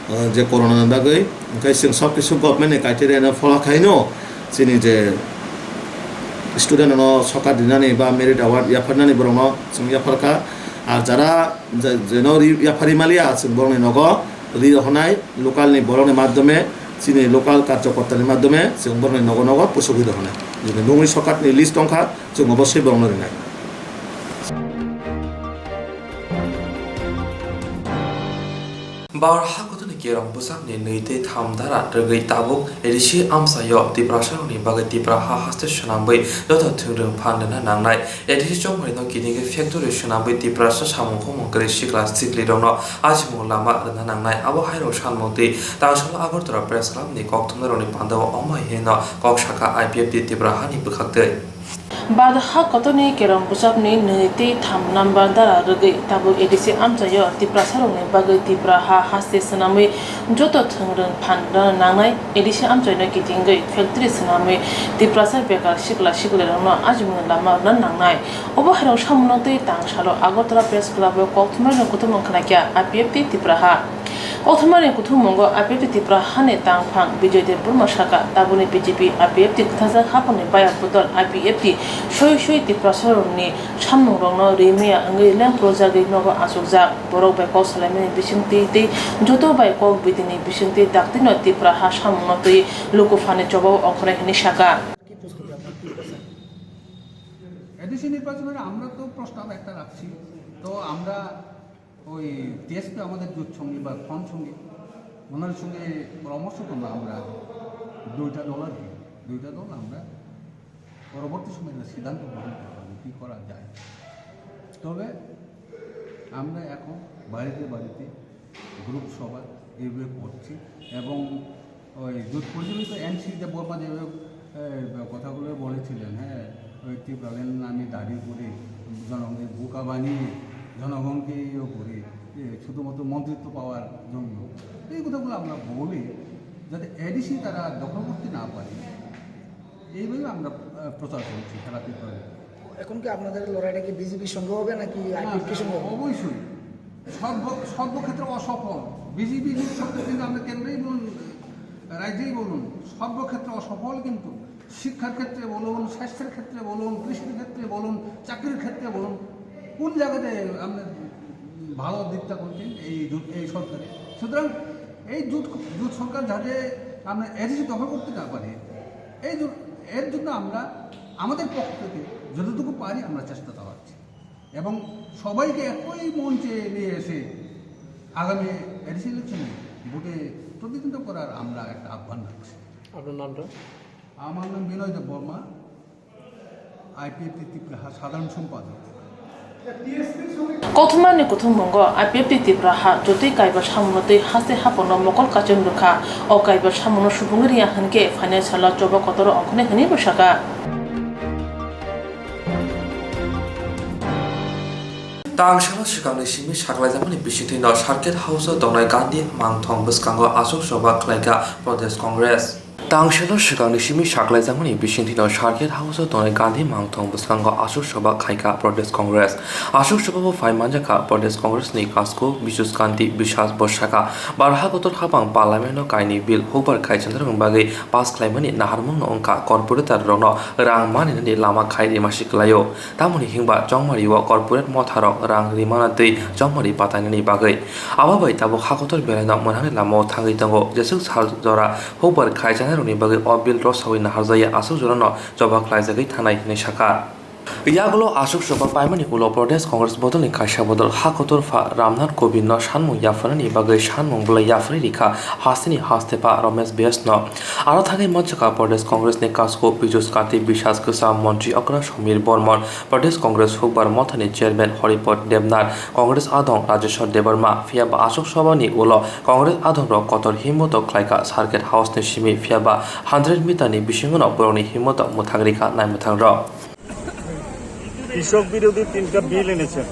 uh, je corona ni bagwi. Hwnkhe chwng sob kisu government ni criteria no follow khaino chini je student no sokar dinani ba merit award yapharnani borokno chwng yapharkha. Ar jara je, jeno ri-, yaphari maliya chwng borokni nogo ri rohonai local ni borokni madhyome, chini local karjokorta ni madhyome chwng borokni nogo nogo pusugwi rohonai. Jodi bumui sokar ni list tongkha, chwng obosoi borokno rinai. Bar ha kotoni kerong bwsakni nwi tei tham dara rwgwi tabuk A D C amchaio Tiprasarokni bagwi Tipra ha haste swnamwi joto thwngwrwng phan rwna nangnai. A D C chongmarino kitingwi factory swnamwi Tiprasa samung khumung kwrwi sikla siklirokno achimung lama rwna nangnai. Abo hairok sanmung twi tangsalo Agartala Press Club ni kokthumnairokni pandao omo hai hino kok sakha I P F T Tipra hani bwkhaktwi. Bar ha kotoni kerong bwsakni nwi tei tham number dara rwgwi tabuk A D C amchaio Tiprasarokni bagwi Tipra ha haste swnamwi joto thwngwrwng phan rwna nangnai. A D C amchaino kitingwi factory swnamwi Tiprasa bekar sikla siklirokno ajimungni lama rwna nangnai. Obo hairok samungno twi tangsalo Agartala Press Club o kokthumnairokni kuthumung khwlaikha I P F T Tipra ha. Kokthumnairokni kuthummungo I P F T Tipra hani tangphang Bijoy Debbarma sakha, tabukni B J P I P F T kwthajak haphangni bayapudol I P F T soi soi Tiprasarokni sammungrokno rimaya wngwi lemprojagwi nogo achukjak. Borok bai kok salaimani bisingtwi tei joto bai kok bidini bisingtwi daktino Tipra ha samungno twi lukuphani chobao ongkhornai hwnwi sakha. কি প্রস্তুতি আপনার, কি করছেন? এডিসি নির্বাচনের আমরা তো প্রস্তাব একটা রাখছি। তো আমরা ওই টিএসপি আমাদের জোট সঙ্গী বা ফ্রন্ট সঙ্গী, ওনার সঙ্গে পরামর্শ করবো আমরা দুইটা দল আর কি। দুইটা দল আমরা পরবর্তী সময়ে একটা সিদ্ধান্ত গ্রহণ করবো যে কী করা যায়। তবে আমরা এখন বাড়িতে বাড়িতে গ্রুপ সভা এইভাবে করছি এবং ওই জোট পরিচালিত এনসি দেববর্মা যেভাবে, এ, কথাগুলো বলেছিলেন, হ্যাঁ, ওই টিউবওয়েল নামে দাবি করে জনগণকে বোকা বানিয়ে জনগণকে ইয়ে করে, এ, শুধুমাত্র মন্ত্রিত্ব পাওয়ার জন্য এই কথাগুলো আমরা বলি, যাতে এডিসি তারা দখল করতে না পারে, এইভাবে আমরা, আহ, প্রচার করছি সারা ত্রিপুরা। এখন কি আপনাদের লড়াইটা কি বিজেপির সঙ্গে হবে নাকি না, আইপিএফটির সঙ্গে হবে? অবশ্যই। সর্ব-, সর্বক্ষেত্রে অসফল। বিজেপি কিন্তু আমরা কেন্দ্রেই বলুন, রাজ্যেই বলুন, সর্বক্ষেত্রে অসফল কিন্তু। শিক্ষার ক্ষেত্রে বলুন, স্বাস্থ্যের ক্ষেত্রে বলুন, কৃষির ক্ষেত্রে বলুন, চাকরির ক্ষেত্রে বলুন, কোন জায়গাতে আমরা ভালো দিকটা করছেন এই জোট, এই সরকারে? সুতরাং এই জোট, জোট সরকার যাতে আমরা এডিসি দখল করতে না পারি, এই জন্য, এর জন্য আমরা আমাদের পক্ষ থেকে যতটুকু পারি আমরা চেষ্টা চালাচ্ছি এবং সবাইকে একই মঞ্চে নিয়ে এসে আগামী এডিসি ইলেকশনে ভোটে প্রতিদ্বন্দ্বিতা করার আমরা একটা আহ্বান রাখছি। আপনার নামটা? আমার নাম বিনয় দেব বর্মা, আইপিএফটি ত্রিপুরা সাধারণ সম্পাদক। Kothumani kuthummungo I P F T Tipra ha jotoi kaiba samungno twi haste haphangno mokol kachung rwkha. O kaiba samungno subungwi riya hwnkhe phainai salo choba kotoro ongkhornai hwnwi bwsakha. Tangsalo swkangni simi saklaijakmani bisingtwino Circuit House-o tongnai Gandhi mangthong bwskango achuk choba khlaikha Pradesh Congress. Tangselo swkangni simi saklaijakmani bisingtwino Circuit House-o tongnai Gandhi mangthong bwskango Ashok Sabha khaikha Pradesh Congress. Ashok Sabha-o phai manjakha Pradesh Congress-ni kasko Bijus Kanti Biswas bo sakha, Bharat hakotor habang Parliament-o kainwi bill hukbar khai chanarokni bagwi pass khlaimani naharmungno wngkha corporator-rokno rang maninani lama khai rima si kwlaio. Tamoni hinba chongmari-o corporate motharok rang rimana twi chongmari patainani bagwi. Abo bai tabuk hakotor belaino mwnangni lama-o thangwi tongo, jeswk sal jora hukbar khai chanai rokni bagwi o bill rosawi naharjaya aswk jorano choba khlaijagwi thanai hinwi sakha. Yagulo Ashok Sabha paimani ulo Pradesh Congress bodolni kaisa bodol hakotor pha Ramnath Kovind no sanmung yapharnani bagwi sanmung bwlai yapharwi rikha hasteni haste pha Ramesh Vyas no. Aro thangwi manchakha Pradesh Congress ni kasko Bijus Kanti Biswas kwsa montri okra Samir Bormon, Pradesh Congress hukbar mothani chairman Haripad Debnath, Congress adong Rajeshwar Debbarma, phiyaba Ashok Sabha ni ulo Congress adongrok kotor himmoto khlaikha Circuit House ni simi, phiyaba hundred meter ni bisingo no borokni himmoto mwthang rikha naimwthangrok. কৃষক বিরোধী তিনটা বিল এনেছেন।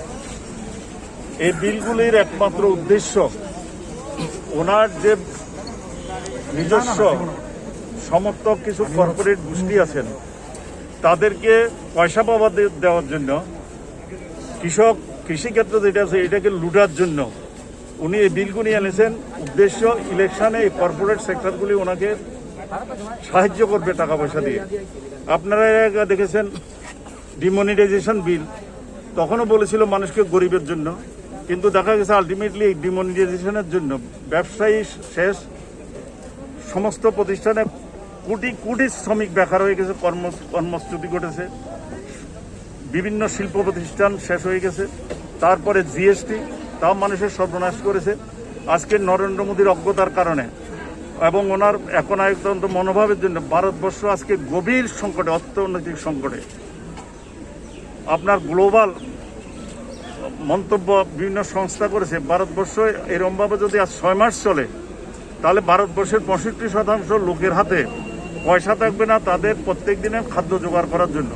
এই বিলগুলির একমাত্র উদ্দেশ্য ওনার যে নিজস্ব সমর্থক কিছু কর্পোরেট গোষ্ঠী আছেন, তাদেরকে পয়সা পাওয়া দে-, দেওয়ার জন্য, কৃষক, কৃষিক্ষেত্র যেটা আছে, এটাকে লুটার জন্য উনি এই বিলগুলি এনেছেন। উদ্দেশ্য, ইলেকশনে এই কর্পোরেট সেক্টরগুলি ওনাকে সাহায্য করবে টাকা পয়সা দিয়ে। আপনারা এর আগে দেখেছেন ডিমনিটাইজেশন বিল, তখনও বলেছিল মানুষকে গরিবের জন্য, কিন্তু দেখা গেছে আলটিমেটলি এই ডিমনিটাইজেশনের জন্য ব্যবসায়ী শেষ, সমস্ত প্রতিষ্ঠানে কোটি কোটি শ্রমিক বেকার হয়ে গেছে, কর্ম-, কর্মচ্যুতি ঘটেছে, বিভিন্ন শিল্প প্রতিষ্ঠান শেষ হয়ে গেছে। তারপরে জিএসটি, তাও মানুষের সর্বনাশ করেছে। আজকে নরেন্দ্র মোদীর অজ্ঞতার কারণে এবং ওনার একনায়কতন্ত্র মনোভাবের জন্য ভারতবর্ষ আজকে গভীর সংকটে, অর্থনৈতিক সংকটে। আপনার গ্লোবাল মন্তব্য বিভিন্ন সংস্থা করেছে, ভারতবর্ষ এরমভাবে যদি আর ছয় মাস চলে, তাহলে ভারতবর্ষের পঁয়ষট্টি শতাংশ লোকের হাতে পয়সা থাকবে না তাদের প্রত্যেক দিনের খাদ্য জোগাড় করার জন্য।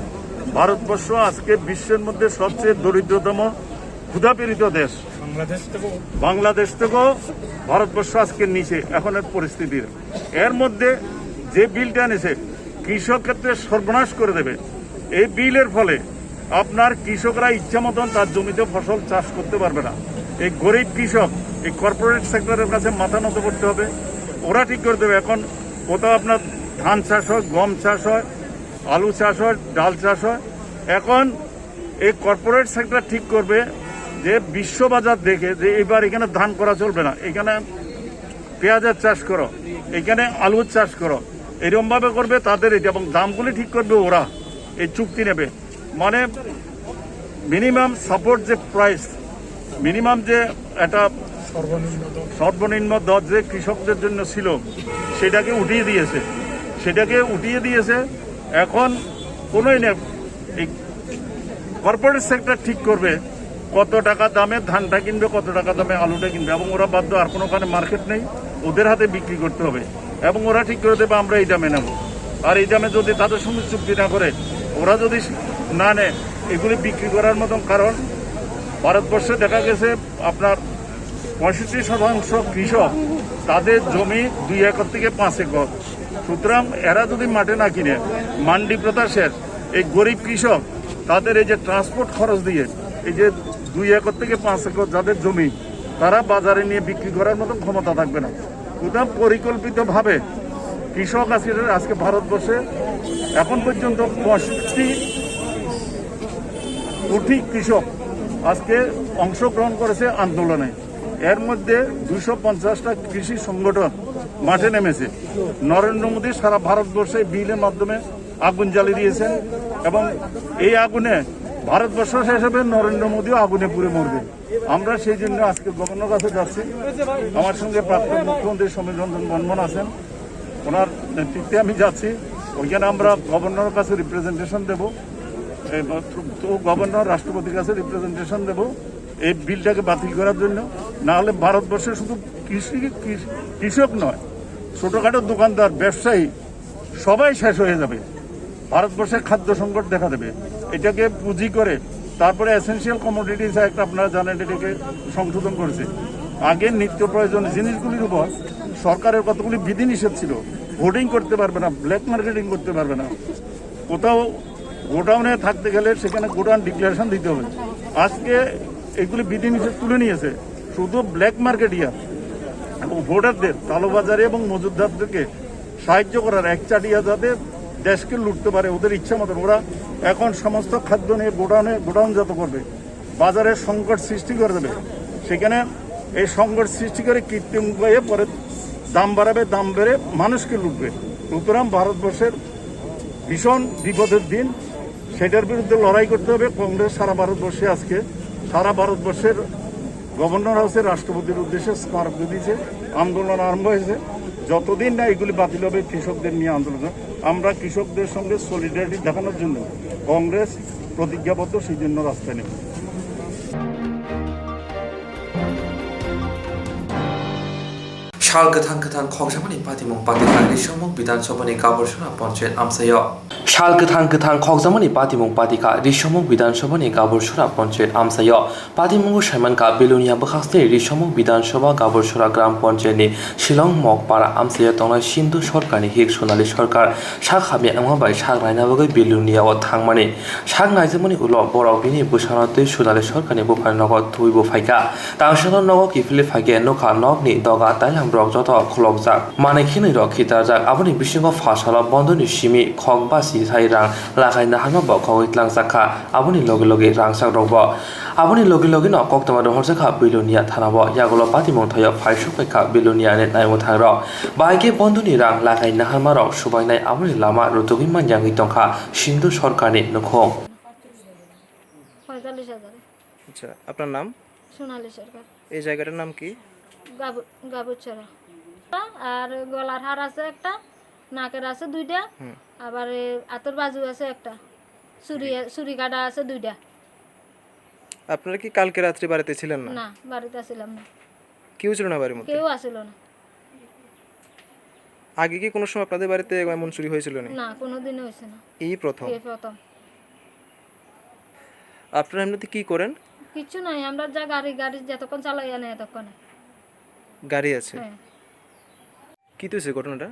ভারতবর্ষ আজকে বিশ্বের মধ্যে সবচেয়ে দরিদ্রতম ক্ষুধাপীড়িত দেশ। বাংলাদেশ থেকেও? বাংলাদেশ থেকেও ভারতবর্ষ আজকে নিচে এখনের পরিস্থিতির। এর মধ্যে যে বিলটা এনেছে, কৃষক ক্ষেত্রে সর্বনাশ করে দেবে। এই বিলের ফলে আপনার কৃষকরা ইচ্ছা মতন তার জমিতে ফসল চাষ করতে পারবে না। এই গরিব কৃষক এই কর্পোরেট সেক্টরের কাছে মাথা নত করতে হবে, ওরা ঠিক করে দেবে। এখন কোথাও আপনার ধান চাষ হয়, গম চাষ হয়, আলু চাষ হয়, ডাল চাষ হয়। এখন এই কর্পোরেট সেক্টর ঠিক করবে যে বিশ্ববাজার দেখে যে এবার এখানে ধান করা চলবে না, এখানে পেঁয়াজের চাষ করো, এখানে আলুর চাষ করো, এরকমভাবে করবে তাদের এটা, এবং দামগুলি ঠিক করবে ওরা, এই চুক্তি নেবে। মানে মিনিমাম সাপোর্ট যে প্রাইস, মিনিমাম যে একটা সর্বনিম্ন দর। সর্বনিম্ন দর যে কৃষকদের জন্য ছিল, সেটাকে উঠিয়ে দিয়েছে, সেটাকে উঠিয়ে দিয়েছে। এখন কোনো এনে এই কর্পোরেট সেক্টর ঠিক করবে কত টাকা দামে ধানটা কিনবে, কত টাকা দামে আলুটা কিনবে, এবং ওরা বাধ্য, আর কোনো ওখানে মার্কেট নেই, ওদের হাতে বিক্রি করতে হবে, এবং ওরা ঠিক করে দেবে আমরা এই দামে নেব। আর এই দামে যদি তাদের সঙ্গে চুক্তি না করে, ওরা যদি না নেয়, এগুলি বিক্রি করার মতন, কারণ ভারতবর্ষে দেখা গেছে আপনার পঁয়ষট্টি শতাংশ কৃষক, তাদের জমি দুই একর থেকে পাঁচ একর। সুতরাং এরা যদি মাঠে না কিনে, মান্ডি প্রথা শেষ। এই গরিব কৃষক, তাদের এই যে ট্রান্সপোর্ট খরচ দিয়ে, এই যে দুই একর থেকে পাঁচ একর যাদের জমি, তারা বাজারে নিয়ে বিক্রি করার মতন ক্ষমতা থাকবে না। সুতরাং পরিকল্পিতভাবে কৃষক আজকে, আজকে ভারতবর্ষে এখন পর্যন্ত পঁয়ষট্টি কোটি কৃষক আজকে অংশগ্রহণ করেছে আন্দোলনে। এর মধ্যে দুইশো পঞ্চাশটা কৃষি সংগঠন মাঠে নেমেছে। নরেন্দ্র মোদী সারা ভারতবর্ষে বিলের মাধ্যমে আগুন জ্বালিয়ে দিয়েছেন, এবং এই আগুনে ভারতবর্ষ শেষ হবে, নরেন্দ্র মোদীও আগুনে পুড়ে মরবে। আমরা সেই জন্য আজকে গভর্নর কাছে যাচ্ছি। আমার সঙ্গে প্রাক্তন মুখ্যমন্ত্রী সমীর রঞ্জন বর্মন আছেন, ওনার নেতৃত্বে আমি যাচ্ছি। ওইখানে আমরা গভর্নরের কাছে রিপ্রেজেন্টেশন দেব, এই, তো গভর্নর রাষ্ট্রপতির কাছে রিপ্রেজেন্টেশন দেব এই বিলটাকে বাতিল করার জন্য। না হলে ভারতবর্ষে শুধু কৃষি, কৃষ-, কৃষক নয়, ছোটোখাটো দোকানদার, ব্যবসায়ী, সবাই শেষ হয়ে যাবে। ভারতবর্ষে খাদ্য সংকট দেখা দেবে। এটাকে পুঁজি করে তারপরে এসেনশিয়াল কমোডিটিস অ্যাক্ট, আপনারা জানেন, এটাকে সংশোধন করেছে। আগে নিত্য প্রয়োজনীয় জিনিসগুলির উপর সরকারের কতগুলি বিধিনিষেধ ছিল, হোর্ডিং করতে পারবে না, ব্ল্যাক মার্কেটিং করতে পারবে না। কোথাও গোডাউনে থাকতে গেলে সেখানে গোডাউন ডিক্লারেশন দিতে হবে। আজকে এগুলি বিধিনিষেধ তুলে নিয়েছে। শুধু ব্ল্যাক মার্কেটিয়ার এবং হোর্ডারদের, কালোবাজারি এবং মজুতদারদেরকে সাহায্য করার, একচাটিয়া যাতে দেশকে লুটতে পারে ওদের ইচ্ছা মতন। ওরা এখন সমস্ত খাদ্য নিয়ে গোডাউনে, গোডাউনজাত করবে, বাজারে সংকট সৃষ্টি করে দেবে। সেখানে এই সংকট সৃষ্টি করে কৃত্রিম উপায়ে পরে দাম বাড়াবে, দাম বেড়ে মানুষকে লুটবে। সুতরাং ভারতবর্ষের ভীষণ বিপদের দিন, সেটার বিরুদ্ধে লড়াই করতে হবে। কংগ্রেস সারা ভারতবর্ষে আজকে, সারা ভারতবর্ষের গভর্নর হাউসে রাষ্ট্রপতির উদ্দেশ্যে স্মারক দিয়েছে, আন্দোলন আরম্ভ হয়েছে। যতদিন না এগুলি বাতিল হবে, কৃষকদের নিয়ে আন্দোলন, আমরা কৃষকদের সঙ্গে সলিডারিটি দেখানোর জন্য কংগ্রেস প্রতিজ্ঞাবদ্ধ, সেই জন্য রাস্তায় নেমে। Sal kwthang kwthang khokjakmani patimung patikha Risomuk Bidhan Sabhani Gaborsora Panchayat amchaio. Sal kwthang kwthang khokjakmani patimung patikha Risomuk Bidhan Sabhani Gaborsora Panchayat amchaio. Patimungo saimankha Belonia bwkhakni Risomuk Bidhan Sabha Gaborsora Gram Panchayat ni Shillong Mokpara amchaio tongnai Sindhu Sorkarni hik Sonali Sorkar sak hamya wngma bai sak naina bagwi Belonia o thangmani. Sak naijakmani ulo borok bini bwsano twi Sonali Sorkarni buphani nogo twibo phaikha. Tangsono nogo kiphilwi phaikhe nukha nokni doga tailam rok joto khulokjak. Manwi khinwi rok khitarjak. Aboni bisingo pha salo bondoni simi khok basi sai rang lakai naharma bo khogwi tlangjak kha. Aboni logi logi rangchak rok bo. Aboni logi logi no koktwma rohorjak kha Belonia thana bo. Yagulo patimung thaio phaisuk bai kha Belonia ni naimwthang rok. Bahai khe bondoni rang lakai naharma rok subainai aboni lama rutugwi manyangwi tongkha Sindhu Sorkarni nukhung. পঁয়তাল্লিশ হাজারে। আচ্ছা, আপনার নাম? সোনালী সরকার। এই জায়গাটার নাম কি? গাবু-, গাবুছড়া। আর গলার হার আছে একটা, নাকের আছে দুইটা, হুম। আবার এ, আতর বাজু আছে একটা, চুরি, চুরি কাটা আছে দুইটা। আপনারা কি কালকে রাত্রে বাড়িতে ছিলেন না? না, বাড়িতে ছিলাম না। কেউ ছিল না বাড়ির মধ্যে? কেউ আসিল না। আগে কি কোনো সময় আপনাদের বাড়িতে এমন চুরি হয়েছিল নি? না, কোনোদিনও হয়েছে না। এই প্রথম? এই প্রথম। আপনারা এমনিতে কি করেন? কিচ্ছু নাই, আমরা যা গাড়ি, গাড়ি যতক্ষণ চালাই আনে এতক্ষণে। গাড়ি আছে? হ্যাঁ। কি হয়েছে ঘটনাটা?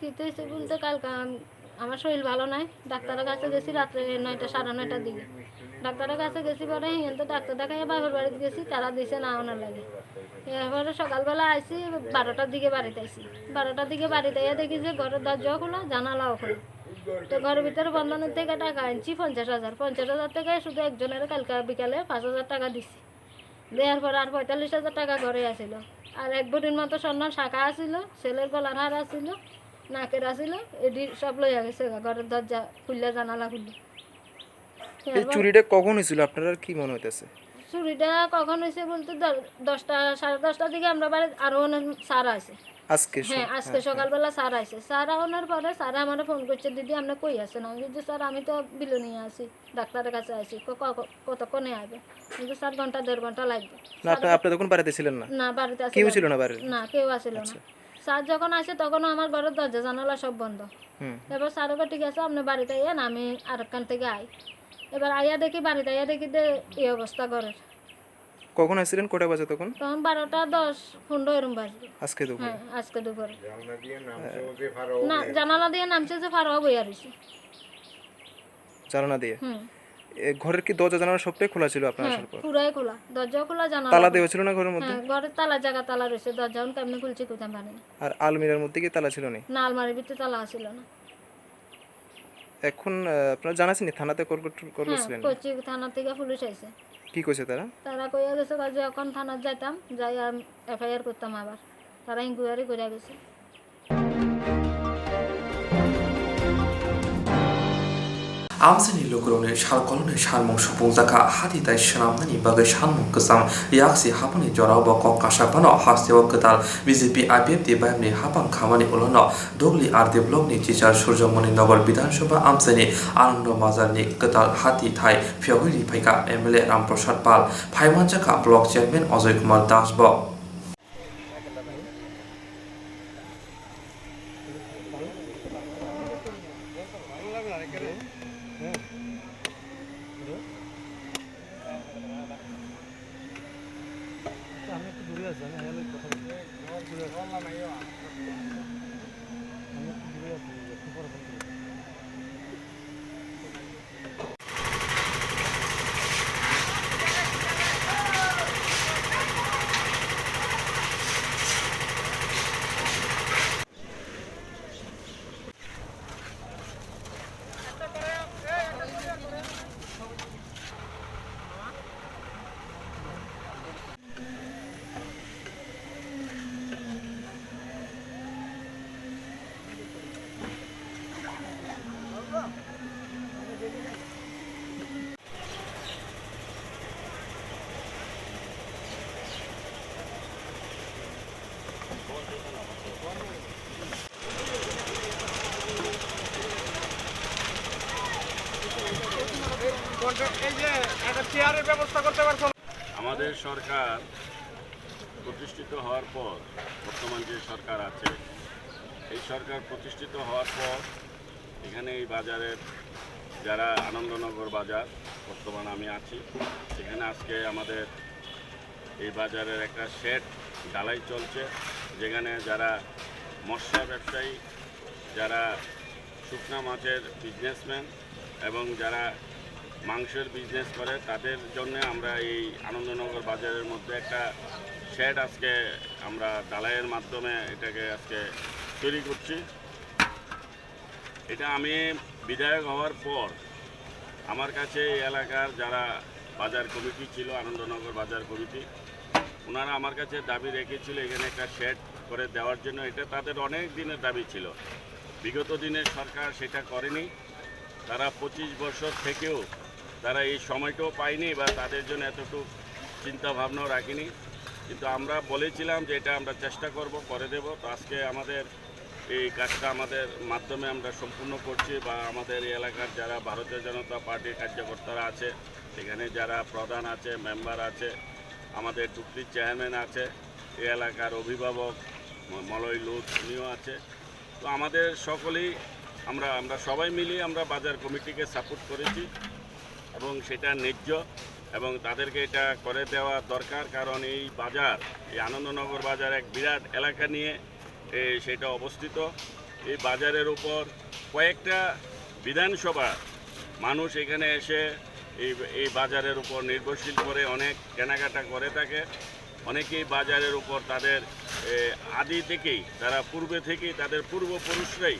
কি হয়েছে বলতে কালকে আম-, আমার শরীর ভালো নাই, ডাক্তারের কাছে গেছি রাত্রে নয়টা, সাড়ে নয়টার দিকে। ডাক্তারের কাছে গেছি পরে হিয়ান তো ডাক্তার দেখাইয়া বাপের বাড়িতে গেছি, তারা দিছে না ওনার লাগে। এরপরে সকালবেলা আইছি, বারোটার দিকে বাড়িতে আইছি। বারোটার দিকে বাড়িতে আইয়া দেখি যে ঘরের দরজাও খোলা, জানালাও খোলা। তো ঘরের ভিতরে বন্ধনের থেকে টাকা আনছি পঞ্চাশ হাজার। পঞ্চাশ হাজার থেকে শুধু একজনের কালকে বিকালে পাঁচ হাজার টাকা দিছি। দেওয়ার পর আর পঁয়তাল্লিশ হাজার টাকা ঘরে আছিল। আর এক ভরির মতো স্বর্ণ শাখা আছিল, ছেলের গলার হার আছিল, নাকের আছিল, এডি সব লইয়া গেছে গা, ঘরের দরজা খুললে, জানালা খুললে। এই এরপর চুরিটা কখন হয়েছিল? আপনার কি মনে হইতেছে? চুরিটা কখন হয়েছে বলতে দ-, দশটা, সাড়ে দশটার দিকে আমরা বাড়ি আরো অনেক স্যার আছে। আজকে স-, হ্যাঁ, আজকে হ্যাঁ, হ্যাঁ। সকালবেলা স্যার আছে। স্যার আওয়ানোর পরে স্যার আমার ফোন করছে, "দিদি, আপনি কই আছেন?" আমি বলছি, "স্যার, আমি তো বিলোনিয়া আছি।" ডাক্তারের কাছে আইছি, ক-, ক-, ক-, কতক্ষণে আইবে? কিন্তু স্যার ঘন্টা দেড় ঘন্টা লাগবে। না, স্যার আপনি, ক-, আপনি তখন বাড়িতে ছিলেন না? না, বাড়িতে কেউ আসিল ছিল না। না বাড়ির? না, কেউ আসিল না। আচ্ছা। স্যার যখন আসে তখনও আমার ঘরের দরজা জানালা সব বন্ধ। হুম। এবার স্যার ওকে, "ঠিক আছে, আপনি বাড়িতে আইয়েন, আমি আরেকখান থেকে আই।" এবার আইয়া দেখি, বাড়িতে আইয়া দেখি যে এই অবস্থা ঘরের। কখন আসছিলেন? কটা বাজে তখন? তখন বারোটা দশ পনেরো এরম বাজে। আজকে দুপুরে? হ্যাঁ, আজকে দুপুরে। জানালা দিয়ে নামছে ও যে ফারোয়া না, বইয়া জানালা দিয়ে নামছে যে ফারোয়া বইয়া রইছে। জানালা দিয়ে? হুম। এ, ঘরের কি দরজা জানালা সবটাই খোলা ছিল আপনার হ্যাঁ, আসার পর? পুরাই খোলা। দরজাও খোলা, জানালা তালা খোলা। দেওয়া ছিল না ঘরের মধ্যে? হ্যাঁ, ঘরের তালা জায়গা তালা রয়েছে, দরজা এখন কেমনে খুলছে কইতাম পারি না। আর আলমিরার মধ্যে কি তালা ছিল নি? না, আলমারির ভিতরে তালা ছিল না। এখন, আহ, আপনারা জানাচ্ছেন নি? থানাতে কল করতে, কল হ্যাঁ, করছিলেন নি? করছি, থানা থেকে পুলিশ আইছে। কি কইছে তারা? তারা কইয়া গেছে যে এখন থানাত যাইতাম, যাই আর এফআইআর করতাম আবার। তারা ইনকোয়ারি করে গেছে। Amchaini lukurokni sal kolokni sanmung supungjak kha, hati tai swnamnani bagwi sanmung kwcham yaksi hapangni jorao bo kok kasak phano hasteo kwtal B J P I P F T bayamni hapang khamani ulono Dugli R D blockni chichar Surjomoni Nagar Bidhan Sabha amchaini Anando Bazarni kwtal hati thai phiyogwi ri phaikha M L A Ram Prasad Pal, phaimanjakha block chairman Ajoy Kumar Das bo. আমি একটু দূরে আছি, আমি হেয়ালে কথা বলছি। দূরে আছি। আমি একটু এই যে একটা চেয়ারের ব্যবস্থা করতে পারছো না। আমাদের সরকার প্রতিষ্ঠিত হওয়ার পর, বর্তমান যে সরকার আছে, এই সরকার প্রতিষ্ঠিত হওয়ার পর এখানে এই বাজারের, যারা আনন্দনগর বাজার, বর্তমান আমি আছি, এখানে আজকে আমাদের এই বাজারের একটা শেড ঢালাই চলছে, যেখানে যারা মৎস্য ব্যবসায়ী, যারা শুকনা মাছের বিজনেসম্যান এবং যারা মাংসের বিজনেস করে, তাদের জন্য আমরা এই আনন্দনগর বাজারের মধ্যে একটা শেড আজকে আমরা ঢালাইয়ের মাধ্যমে এটাকে আজকে তৈরি করছি। এটা আমি বিধায়ক হওয়ার পর আমার কাছে এই এলাকার যারা বাজার কমিটি ছিল, আনন্দনগর বাজার কমিটি, ওনারা আমার কাছে দাবি রেখেছিল এখানে একটা শেড করে দেওয়ার জন্য। এটা তাদের অনেক দিনের দাবি ছিল। বিগত দিনের সরকার সেটা করেনি। তারা পঁচিশ বছর থেকেও তারা এই সময়টাও পায়নি বা তাদের জন্য এতটুকু চিন্তা ভাবনাও রাখেনি। কিন্তু আমরা বলেছিলাম যে এটা আমরা চেষ্টা করব, করে দেব। তো আজকে আমাদের এই কাজটা আমাদের মাধ্যমে আমরা সম্পূর্ণ করছি বা আমাদের এই এলাকার যারা ভারতীয় জনতা পার্টির কার্যকর্তারা আছে, এখানে যারা প্রধান আছে, মেম্বার আছে, আমাদের ডুপ্টি চেয়ারম্যান আছে, এই এলাকার অভিভাবক ম-, মলয় লুত উনিও আছে। তো আমাদের সকলেই আমরা, আমরা সবাই মিলে আমরা বাজার কমিটিকে সাপোর্ট করেছি এবং সেটা ন্যায্য এবং তাদেরকে এটা করে দেওয়া দরকার, কারণ এই বাজার, এই আনন্দনগর বাজার এক বিরাট এলাকা নিয়ে এ, সেটা অবস্থিত। এই বাজারের উপর কয়েকটা বিধানসভা মানুষ এখানে এসে এই, এই বাজারের উপর নির্ভরশীল করে অনেক কেনাকাটা করে থাকে। অনেকেই বাজারের উপর তাদের, এ, আদি থেকেই, তারা পূর্বে থেকেই, তাদের পূর্বপুরুষরাই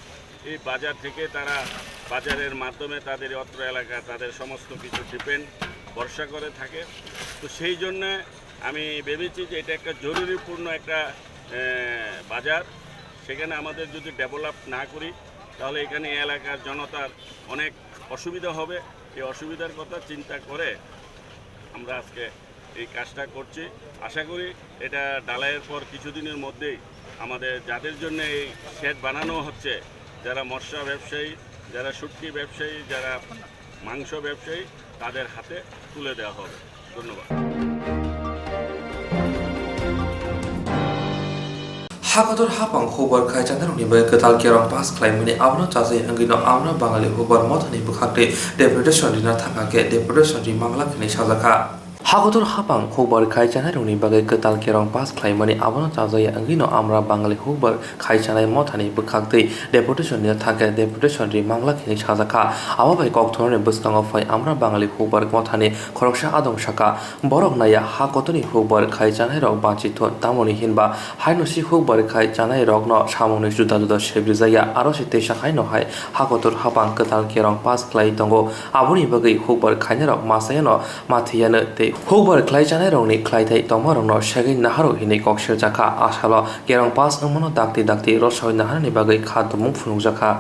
এই বাজার থেকে তারা বাজারের মাধ্যমে তাদের অত্র এলাকা, তাদের সমস্ত কিছু ডিপেন্ড, ভরসা করে থাকে। তো সেই জন্যে আমি ভেবেছি যে এটা একটা জরুরিপূর্ণ একটা, এ, বাজার। সেখানে আমাদের যদি ডেভেলপ না করি, তাহলে এখানে এলাকার জনতার অনেক অসুবিধা হবে। এই অসুবিধার কথা চিন্তা করে আমরা আজকে এই কাজটা করছি। আশা করি এটা ঢালাইয়ের পর কিছুদিনের মধ্যেই আমাদের যাদের জন্য এই শেড বানানো হচ্ছে, যারা মৎস্য ব্যবসায়ী, যারা শুটকি ব্যবসায়ী, যারা মাংস ব্যবসায়ী, তাদের হাতে তুলে দেওয়া হবে। ধন্যবাদ। Hakotor hapang hukbar khai chanai rokni bagwi kwtal kerong pass khlaimani abono chajai wngwino Amra Bangali hukbar mothani bwkhak tei deputation rina thangkha khe deputation ri manglak hinwi sajakha. Hakotor hapang hukbar khai chanai rokni bagwi kwtal kerong pass khlaimani abono chajai wngwino Amra Bangali hukbar khai chanai mothani bwkhak tei deputation rina thangkhe deputation ri manglak hinwi sajakha. Abo bai kokthorni bwskango phai Amra Bangali hukbar mothani khoroksa adong saka. Borok naiya ha kotorni hukbar khai chanai rok banchi thun, tamoni hinba haino si hukbar khai chanai rokno samungni juda juda sebri jaya, aro si teisa haino hai ha kotor hapang kwtal kerong pass khlai tongo. Aboni bagwi hukbar khainai rok masayano mathiyano tei hukbar khlai chanai rokni khlaithai tongma rokno segwi naharo hinwi kok serjakha. Asalo kerong pass wngmano dakti dakti rosoi naharani bagwi kha tumung phunukjakha.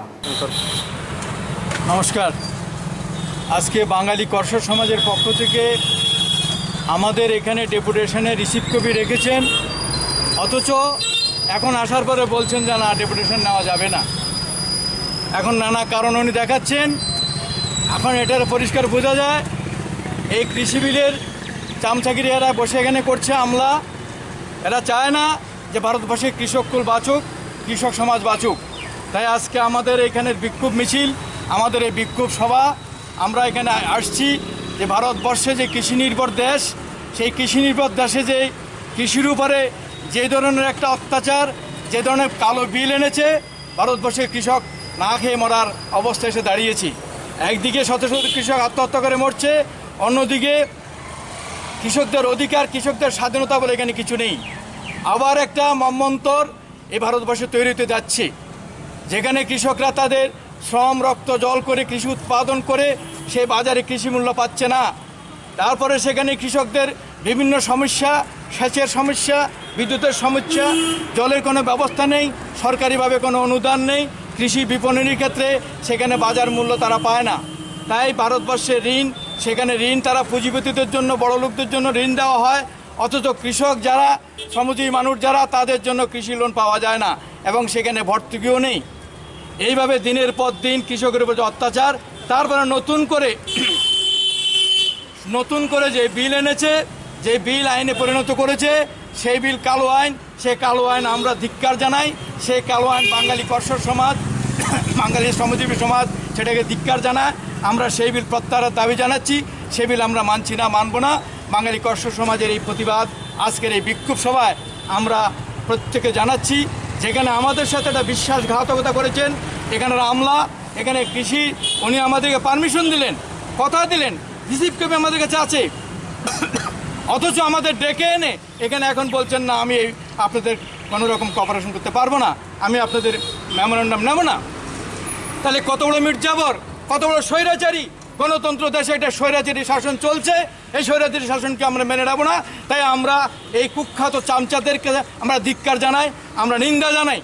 নমস্কার। আজকে বাঙালি কর্ষক সমাজের পক্ষ থেকে আমাদের এখানে ডেপুটেশনে receive copy রেখেছেন, অথচ এখন আসার পরে বলছেন যে না, ডেপুটেশন নেওয়া যাবে না। এখন নানা কারণ উনি দেখাচ্ছেন। এখন এটা পরিষ্কার বোঝা যায়, এই কৃষি বিলের চামচাগিরি এরা বসে এখানে করছে আমলা। এরা চায় না যে ভারতবর্ষের কৃষককুল বাঁচুক, কৃষক সমাজ বাঁচুক। তাই আজকে আমাদের এখানের বিক্ষোভ মিছিল, আমাদের এই বিক্ষোভ সভা, আমরা এখানে আসছি যে ভারতবর্ষে যে কৃষি নির্ভর দেশ, সেই কৃষি নির্ভর দেশে যে কৃষির উপরে যে ধরনের একটা অত্যাচার, যে ধরনের কালো বিল এনেছে, ভারতবর্ষের কৃষক না খেয়ে মরার অবস্থা এসে দাঁড়িয়েছি। একদিকে শত শত কৃষক আত্মহত্যা করে মরছে, অন্যদিকে কৃষকদের অধিকার, কৃষকদের স্বাধীনতা বলে এখানে কিছু নেই। আবার একটা মন্বন্তর এই ভারতবর্ষে তৈরি হতে যাচ্ছে, যেখানে কৃষকরা তাদের শ্রম, রক্ত, জল করে কৃষি উৎপাদন করে সেই বাজারে কৃষি মূল্য পাচ্ছে না। তারপরে সেখানে কৃষকদের বিভিন্ন সমস্যা, সেচের সমস্যা, বিদ্যুতের সমস্যা, জলের কোনো ব্যবস্থা নেই, সরকারিভাবে কোনো অনুদান নেই, কৃষি বিপণনের ক্ষেত্রে সেখানে বাজার মূল্য তারা পায় না। তাই ভারতবর্ষের ঋণ, সেখানে ঋণ তারা পুঁজিপতিদের জন্য, বড় লোকদের জন্য ঋণ দেওয়া হয়, অথচ কৃষক যারা, শ্রমজীবী মানুষ যারা, তাদের জন্য কৃষি লোন পাওয়া যায় না এবং সেখানে ভর্তুকিও নেই। এইভাবে দিনের পর দিন কৃষকের উপর যে অত্যাচার, তারপরে নতুন করে নতুন করে যে বিল এনেছে, যে বিল আইনে পরিণত করেছে, সেই বিল কালো আইন। সে কালো আইন আমরা ধিক্কার জানাই। সে কালো আইন বাঙালি কর্ষক সমাজ, বাঙালি শ্রমজীবী সমাজ সেটাকে ধিক্কার জানায়। আমরা সেই বিল প্রত্যাহারের দাবি জানাচ্ছি। সে বিল আমরা মানছি না, মানব না। বাঙালি কর্ষক সমাজের এই প্রতিবাদ, আজকের এই বিক্ষোভ সভায় আমরা প্রত্যেকে জানাচ্ছি, যেখানে আমাদের সাথে একটা বিশ্বাসঘাতকতা করেছেন, এখানে আমলা, এখানে কৃষি, উনি আমাদেরকে পারমিশন দিলেন, কথা দিলেন, রিসিভ কপি আমাদের কাছে আছে, অথচ আমাদের ডেকে এনে এখানে এখন বলছেন, "না, আমি এই আপনাদের কোনো রকম কোঅপারেশন করতে পারবো না, আমি আপনাদের মেমোরান্ডাম নেব না।" তাহলে কত বড় মির্জাফর, কত বড় স্বৈরাচারী! গণতন্ত্র দেশে একটা স্বৈরাচারী শাসন চলছে, এই স্বৈরাচারী শাসনকে আমরা মেনে নেব না। তাই আমরা এই কুখ্যাত চামচাদেরকে আমরা ধিক্কার জানাই, আমরা নিন্দা জানাই।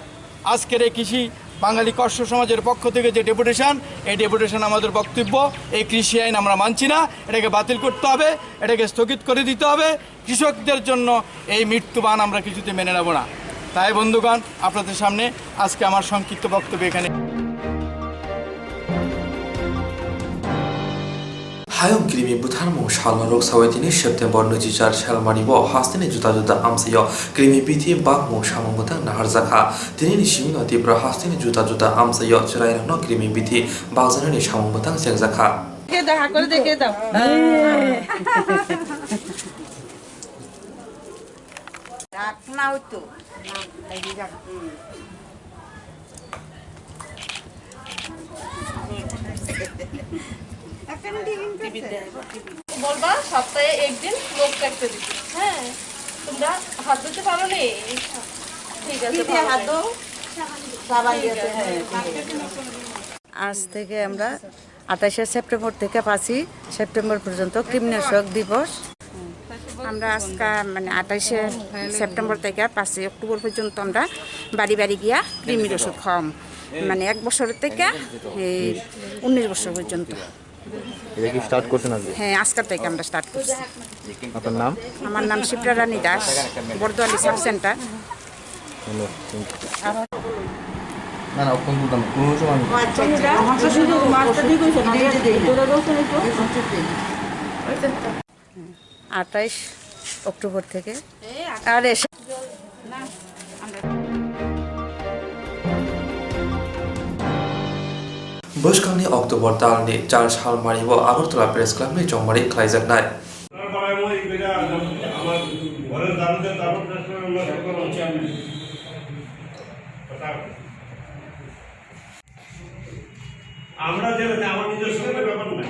আজকের এই কৃষি বাঙালি কর্ষক সমাজের পক্ষ থেকে যে ডেপুটেশন, এই ডেপুটেশন আমাদের বক্তব্য, এই কৃষি আইন আমরা মানছি না, এটাকে বাতিল করতে হবে, এটাকে স্থগিত করে দিতে হবে। কৃষকদের জন্য এই মৃত্যুবান আমরা কিছুতে মেনে নেব না। তাই বন্ধুগণ, আপনাদের সামনে আজকে আমার সংক্ষিপ্ত বক্তব্য এখানে। Hayung krimi bwtharmung salno rwksawi tini September nwichi char salmani bo hasteni juda juda amchaio krimi bithi bakmung samung bwtang naharjakha. Tinini simino Tripura hasteni juda juda amchaio chwrairokno krimi bithi bakjaknani samung bwtang chengjakha. দেখে দাও, হাত করে দেখে দাও। রাখ না, ওই তো। বলবা সপ্তাহে একদিন লোক রাখতে দিতে। হ্যাঁ, তোমরা হাত ধুতে পারো নি? ঠিক আছে, ভালো। হাত ধো। সাবান দিয়ে তো, হ্যাঁ, ঠিক আছে। আজ থেকে আমরা আঠাশে সেপ্টেম্বর থেকে পাঁচই সেপ্টেম্বর পর্যন্ত কৃমিনাশক দিবস। আমরা আজকে মানে আঠাশে সেপ্টেম্বর থেকে পাঁচই অক্টোবর পর্যন্ত আমরা বাড়ি বাড়ি গিয়া কৃমির ওষুধ খাওয়াম, মানে এক বছর থেকে এই উনিশ বছর পর্যন্ত। এটা কি স্টার্ট করছেন আজকে? হ্যাঁ, আজকের থেকে আমরা স্টার্ট করছি। আপনার নাম? আমার নাম শিপ্রা রানী দাস, বর্দোয়ালি সাব সেন্টার। ধন্যবাদ। Thank you. না, না, অক্ষণ তুলতাম না। কোনো সময় আমি আঠাইশ অক্টোবর থেকে। আরে, bwskangni October talni char salmani bo Agartala Press Clubni chongmani khlaijaknai. তার বাবাই মই এটা আমার ঘরের দারুতে দারুণ রেস্টুরেন্ট আমরা শুরু করলাম। আমরা যে, আমার নিজস্ব কোনো ব্যাপার নাই।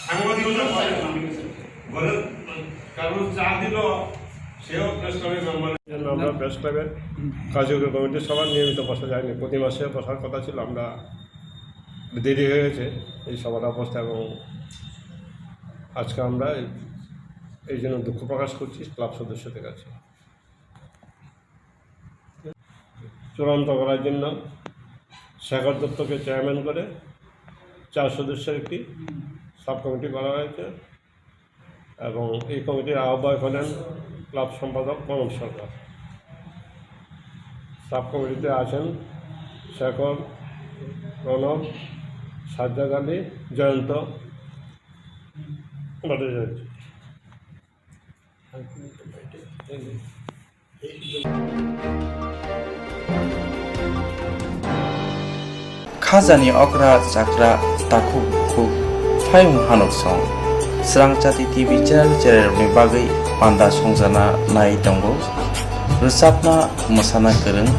সাংবাদিকতা করে ঘরের কারণ চা দিল, সেও প্রেস ক্লাবের মেম্বার। জন্য আমরা প্রেস ক্লাবের কার্যকরী কমিটির সভা নিয়মিত বসা যায়নি, প্রতি মাসে বসার কথা ছিল, আমরা দেরি হয়ে গেছে এই সভাটা বসতে, এবং আজকে আমরা এই, এই জন্য দুঃখ প্রকাশ করছি ক্লাব সদস্যদের কাছে। চূড়ান্ত করার জন্য শেখর দত্তকে চেয়ারম্যান করে চার সদস্যের একটি সাব কমিটি করা হয়েছে, এবং এই কমিটির আহ্বায়ক হলেন ক্লাব সম্পাদক কমল সরকার। সাব কমিটিতে আছেন শেখর, প্রণব, সাজ্জাদ আলী, জয়ন্ত Bhattacharya. Khajani okra chakra takhuk bukhuk phaiyung hanok song. Srang Chati T V channel chererokni bagwi panda songjana nai tongo. Rwchapna mwsana kwrwng,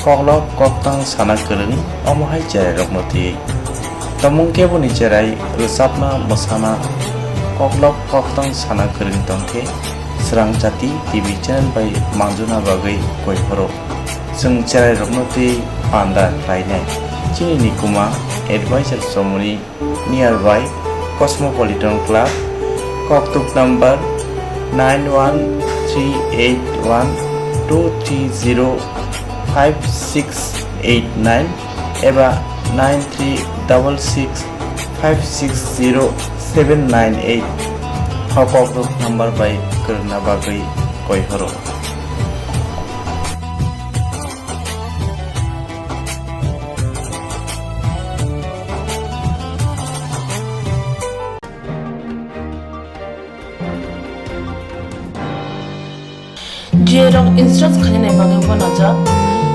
koklop koktang sana kwrwng, omo hai cherairokno twiwi. Tomung keboni cherai rwchapna, mwsana, koklop koktang sana kwrwng tongkhe, Srang Chati T V channel bai manjuna bagwi koi phoro. Chwng cherairokno twi panda khlainai. Chini nikuma advisor chomoni nearby Cosmopolitan Club, koktuk number nine one three eight one two three zero five six eight nine eba nine three double six five six zero seven nine eight. O koktuk number bai kwrwngna bagwi koi horo. J rok insurance khainani bagwi uanajak,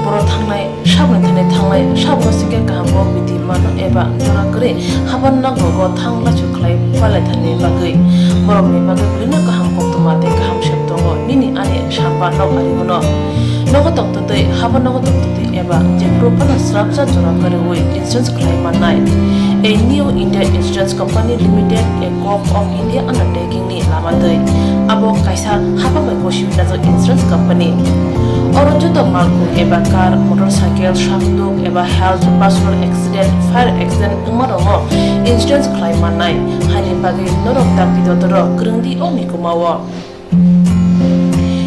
borok thangnai sabni thani thangnai sabno singkhe kaham kok bidi mano eba jora kwrwi haban nogo thang lachu khlai palai thani bagwi. Borokni bagwi belino kaham koktwma tei kaham sep tongo nini ani samba nok ari uno. Nogo tongtwtwi haban nogo tongtwtwi eba jephuru phano srapsa jora kwrwi insurance khlai mannai. A New India Insurance Company Limited, a Gov of India undertaking ni lama twi. Abo kaisa hapang bai gosiwi najak insurance company. Oro joto malkhung eba car, motorcycle, sakduk eba health, personal accident, fire accident wngma rokno insurance khlai mannai. Haini bagwi norok dakti dotoro kwrwngdi o mikumao.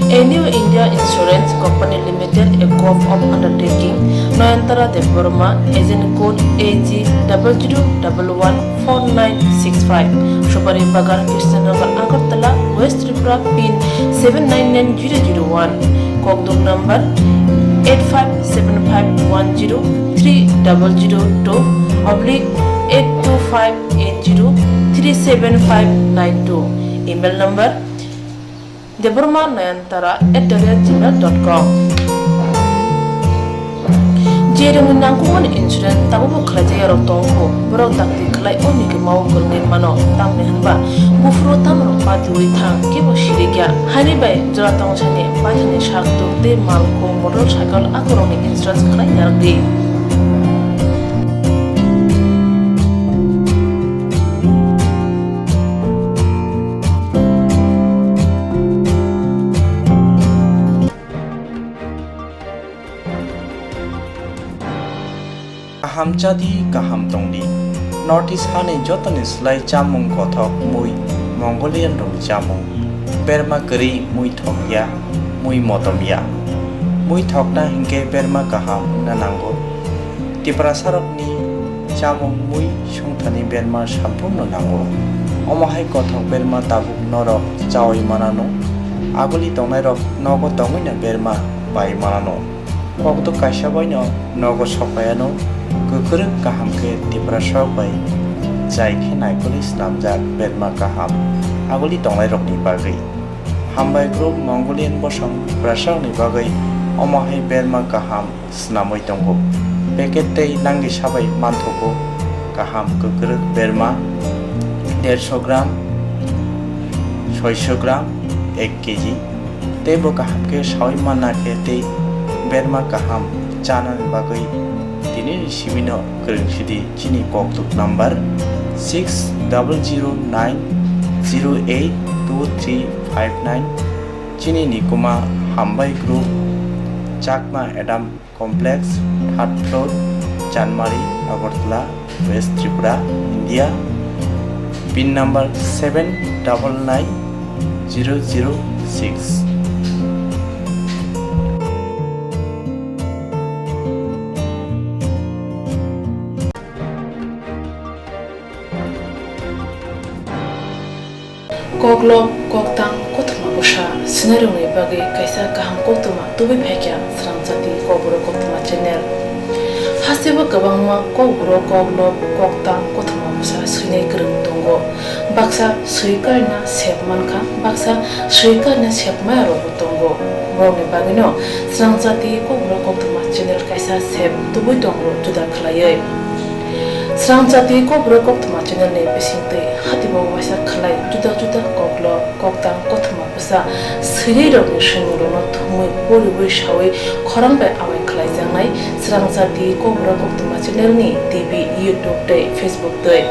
A New India Insurance Company Limited, a Gov of undertaking, Nayantara Debbarma, agent code A G double zero double one four nine six five, Supari Bagan, Krishnanagar, Agartala, West Tripura, pin seven nine nine zero zero one, kokduk number eight five seven five one zero three double zero two oblique eight two five eight zero three seven five nine two, email number debbarma nayantara at the rate gmail dot com. Jerokni nangkukmani insurance tabukbo khlaijak yarok tongo, borok dakti khlai o mikumao kwrwngwi mano, tamni hwnba buphuru tamrok patiui thang kebo sirikya, haini bai jora tongthani paithani sak tuk tei malkhung motorcycle akorokni insurance khlai yarwkdi. Kaham chadi, kaham tongdi. North East hani jotoni slai chamung kothok mui Mongolian rokni chamung. Berma kwrwi mui thokya, mui motomya. Mui thokna hinkhe berma kaham wngna nango. Tiprasarokni chamung mui songthani berma samphurno nango. Omo hai kothok berma tabuk norok chaui manano. Aguli tongnairok nogo tongwino berma pai manano. Kokduk kaisa baino nogo sokpaiano, kwkrwk kaham khe Tiprasarok bai chai khe naikolwi snamjak berma kaham aguli tongnairokni bagwi. Hambai group Mongolian bosong Tiprasarokni bagwi omo hai berma kaham snamwi tongo. Packet tei nangni sabai manthogo kaham kwkrwk berma derso gram, soiso gram, ek kg. Teibo kaham khe saui manna khe tei berma kaham chanani bagwi tinini simino kwrwng sidi chini kokduk number six double zero nine zero eight two three five nine. Chini nikuma Hambai Group, Chakma Adam Complex, third floor, Chanmari, Agartala, West Tripura, India. Pin number seven double nine zero zero six. Koklop, koktang, kothoma bwsa swinairokni bagwi kaisa kaham koktwma tubui phaikha Srangchati Kokborok Koktwma channel. Hasteo kwbangma kokborok, koklop, koktang, kothoma bwsa swinai kwrwng tongo. Baksa swi karina sep mankha, baksa swi karina sep maya rokbo tongo. Borokni bagwino Srangchati Kokborok Koktwma channel kaisa sep tubui tongro juda khlaiwi. Srangchati Kokborok Koktwma channel ni bisingtwi hatibo waisa khlai juda juda koklop, koktang, kothoma bwsa swinai rokni swimung rokno thumwi poriwi sawi khorang bai amai khlaijaknai Srangchati Kokborok Koktwma channel ni T V, YouTube tei Facebook twi.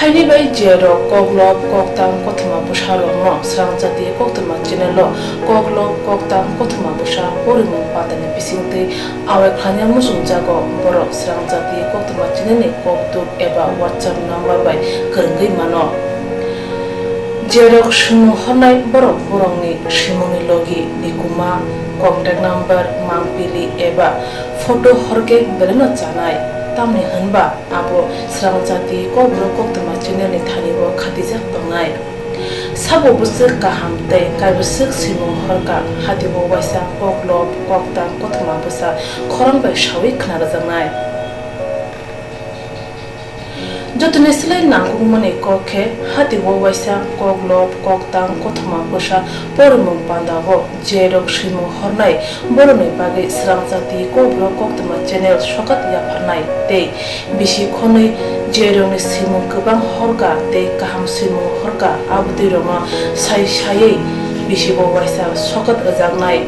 Haini bai je rok koklop, koktang, kothoma bwsa rokno Srangchati Koktwma channel o koklop, koktang, kothoma bwsa porimung patani bisingtwi awai khlaina muchungjago, borok Srangchati Koktwma channel ni kokduk eba WhatsApp number bai kwrwngwi mano. Je rok swimung hornai borok borokni swimungni logi, nikuma, contact number, mangpili eba photo horkhe belaino chanai, tamni hwnba abo Srangchati Kokborok Koktwma channel ni thani o khatijak tongnai. Sabo bwswk kaham tei kaibwswk swimung horkha, hatibo waisa koklop, koktang, kothoma bwsa khorang bai sawi khna rwjaknai. Jotoni slai nangkukmani kok khe, hati o waisa koklop, koktang, kothoma bwsa porimung panda o je rok swimung hornai borokni bagwi Swrang Jati Kokborok Koktwma channel sokat yapharnai tei bisi khonwi je rokni swimung kwbang horka tei kaham swimung horka abotwi rokno sai saiwi bisi o waisa sokat rwjaknai.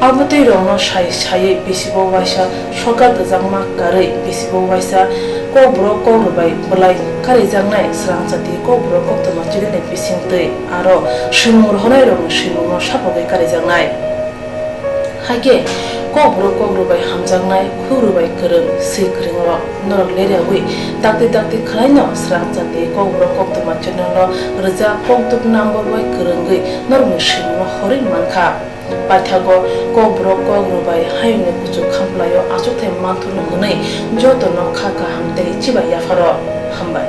Abotwi rokno sai saiwi bisi o waisa sokat rwjakma karwi bisi o waisa Kokborok Kokrwbai bwlai karijaknai Swrang Jati Kokborok Koktwma channel ni bisingtwi aro swimung rohornai rokni swimungno sapogwi karijaknai. Haikhe Kokborok Kokrwbai hamjaknai, Kokrwbai kwrwng, swi kwrwng rok norok leriawi dakti dakti khwlaino Swrang Jati Kokborok Koktwma channel no rwjak kokduk number bai kwrwngwi norokni swimungno horwi mankha. Paithago Kokborok Kokrwbai hayungni kuchuk khamplaio achukthai manthurno hwnwi jotono kha kaham tei chibai yapharo. Hambai.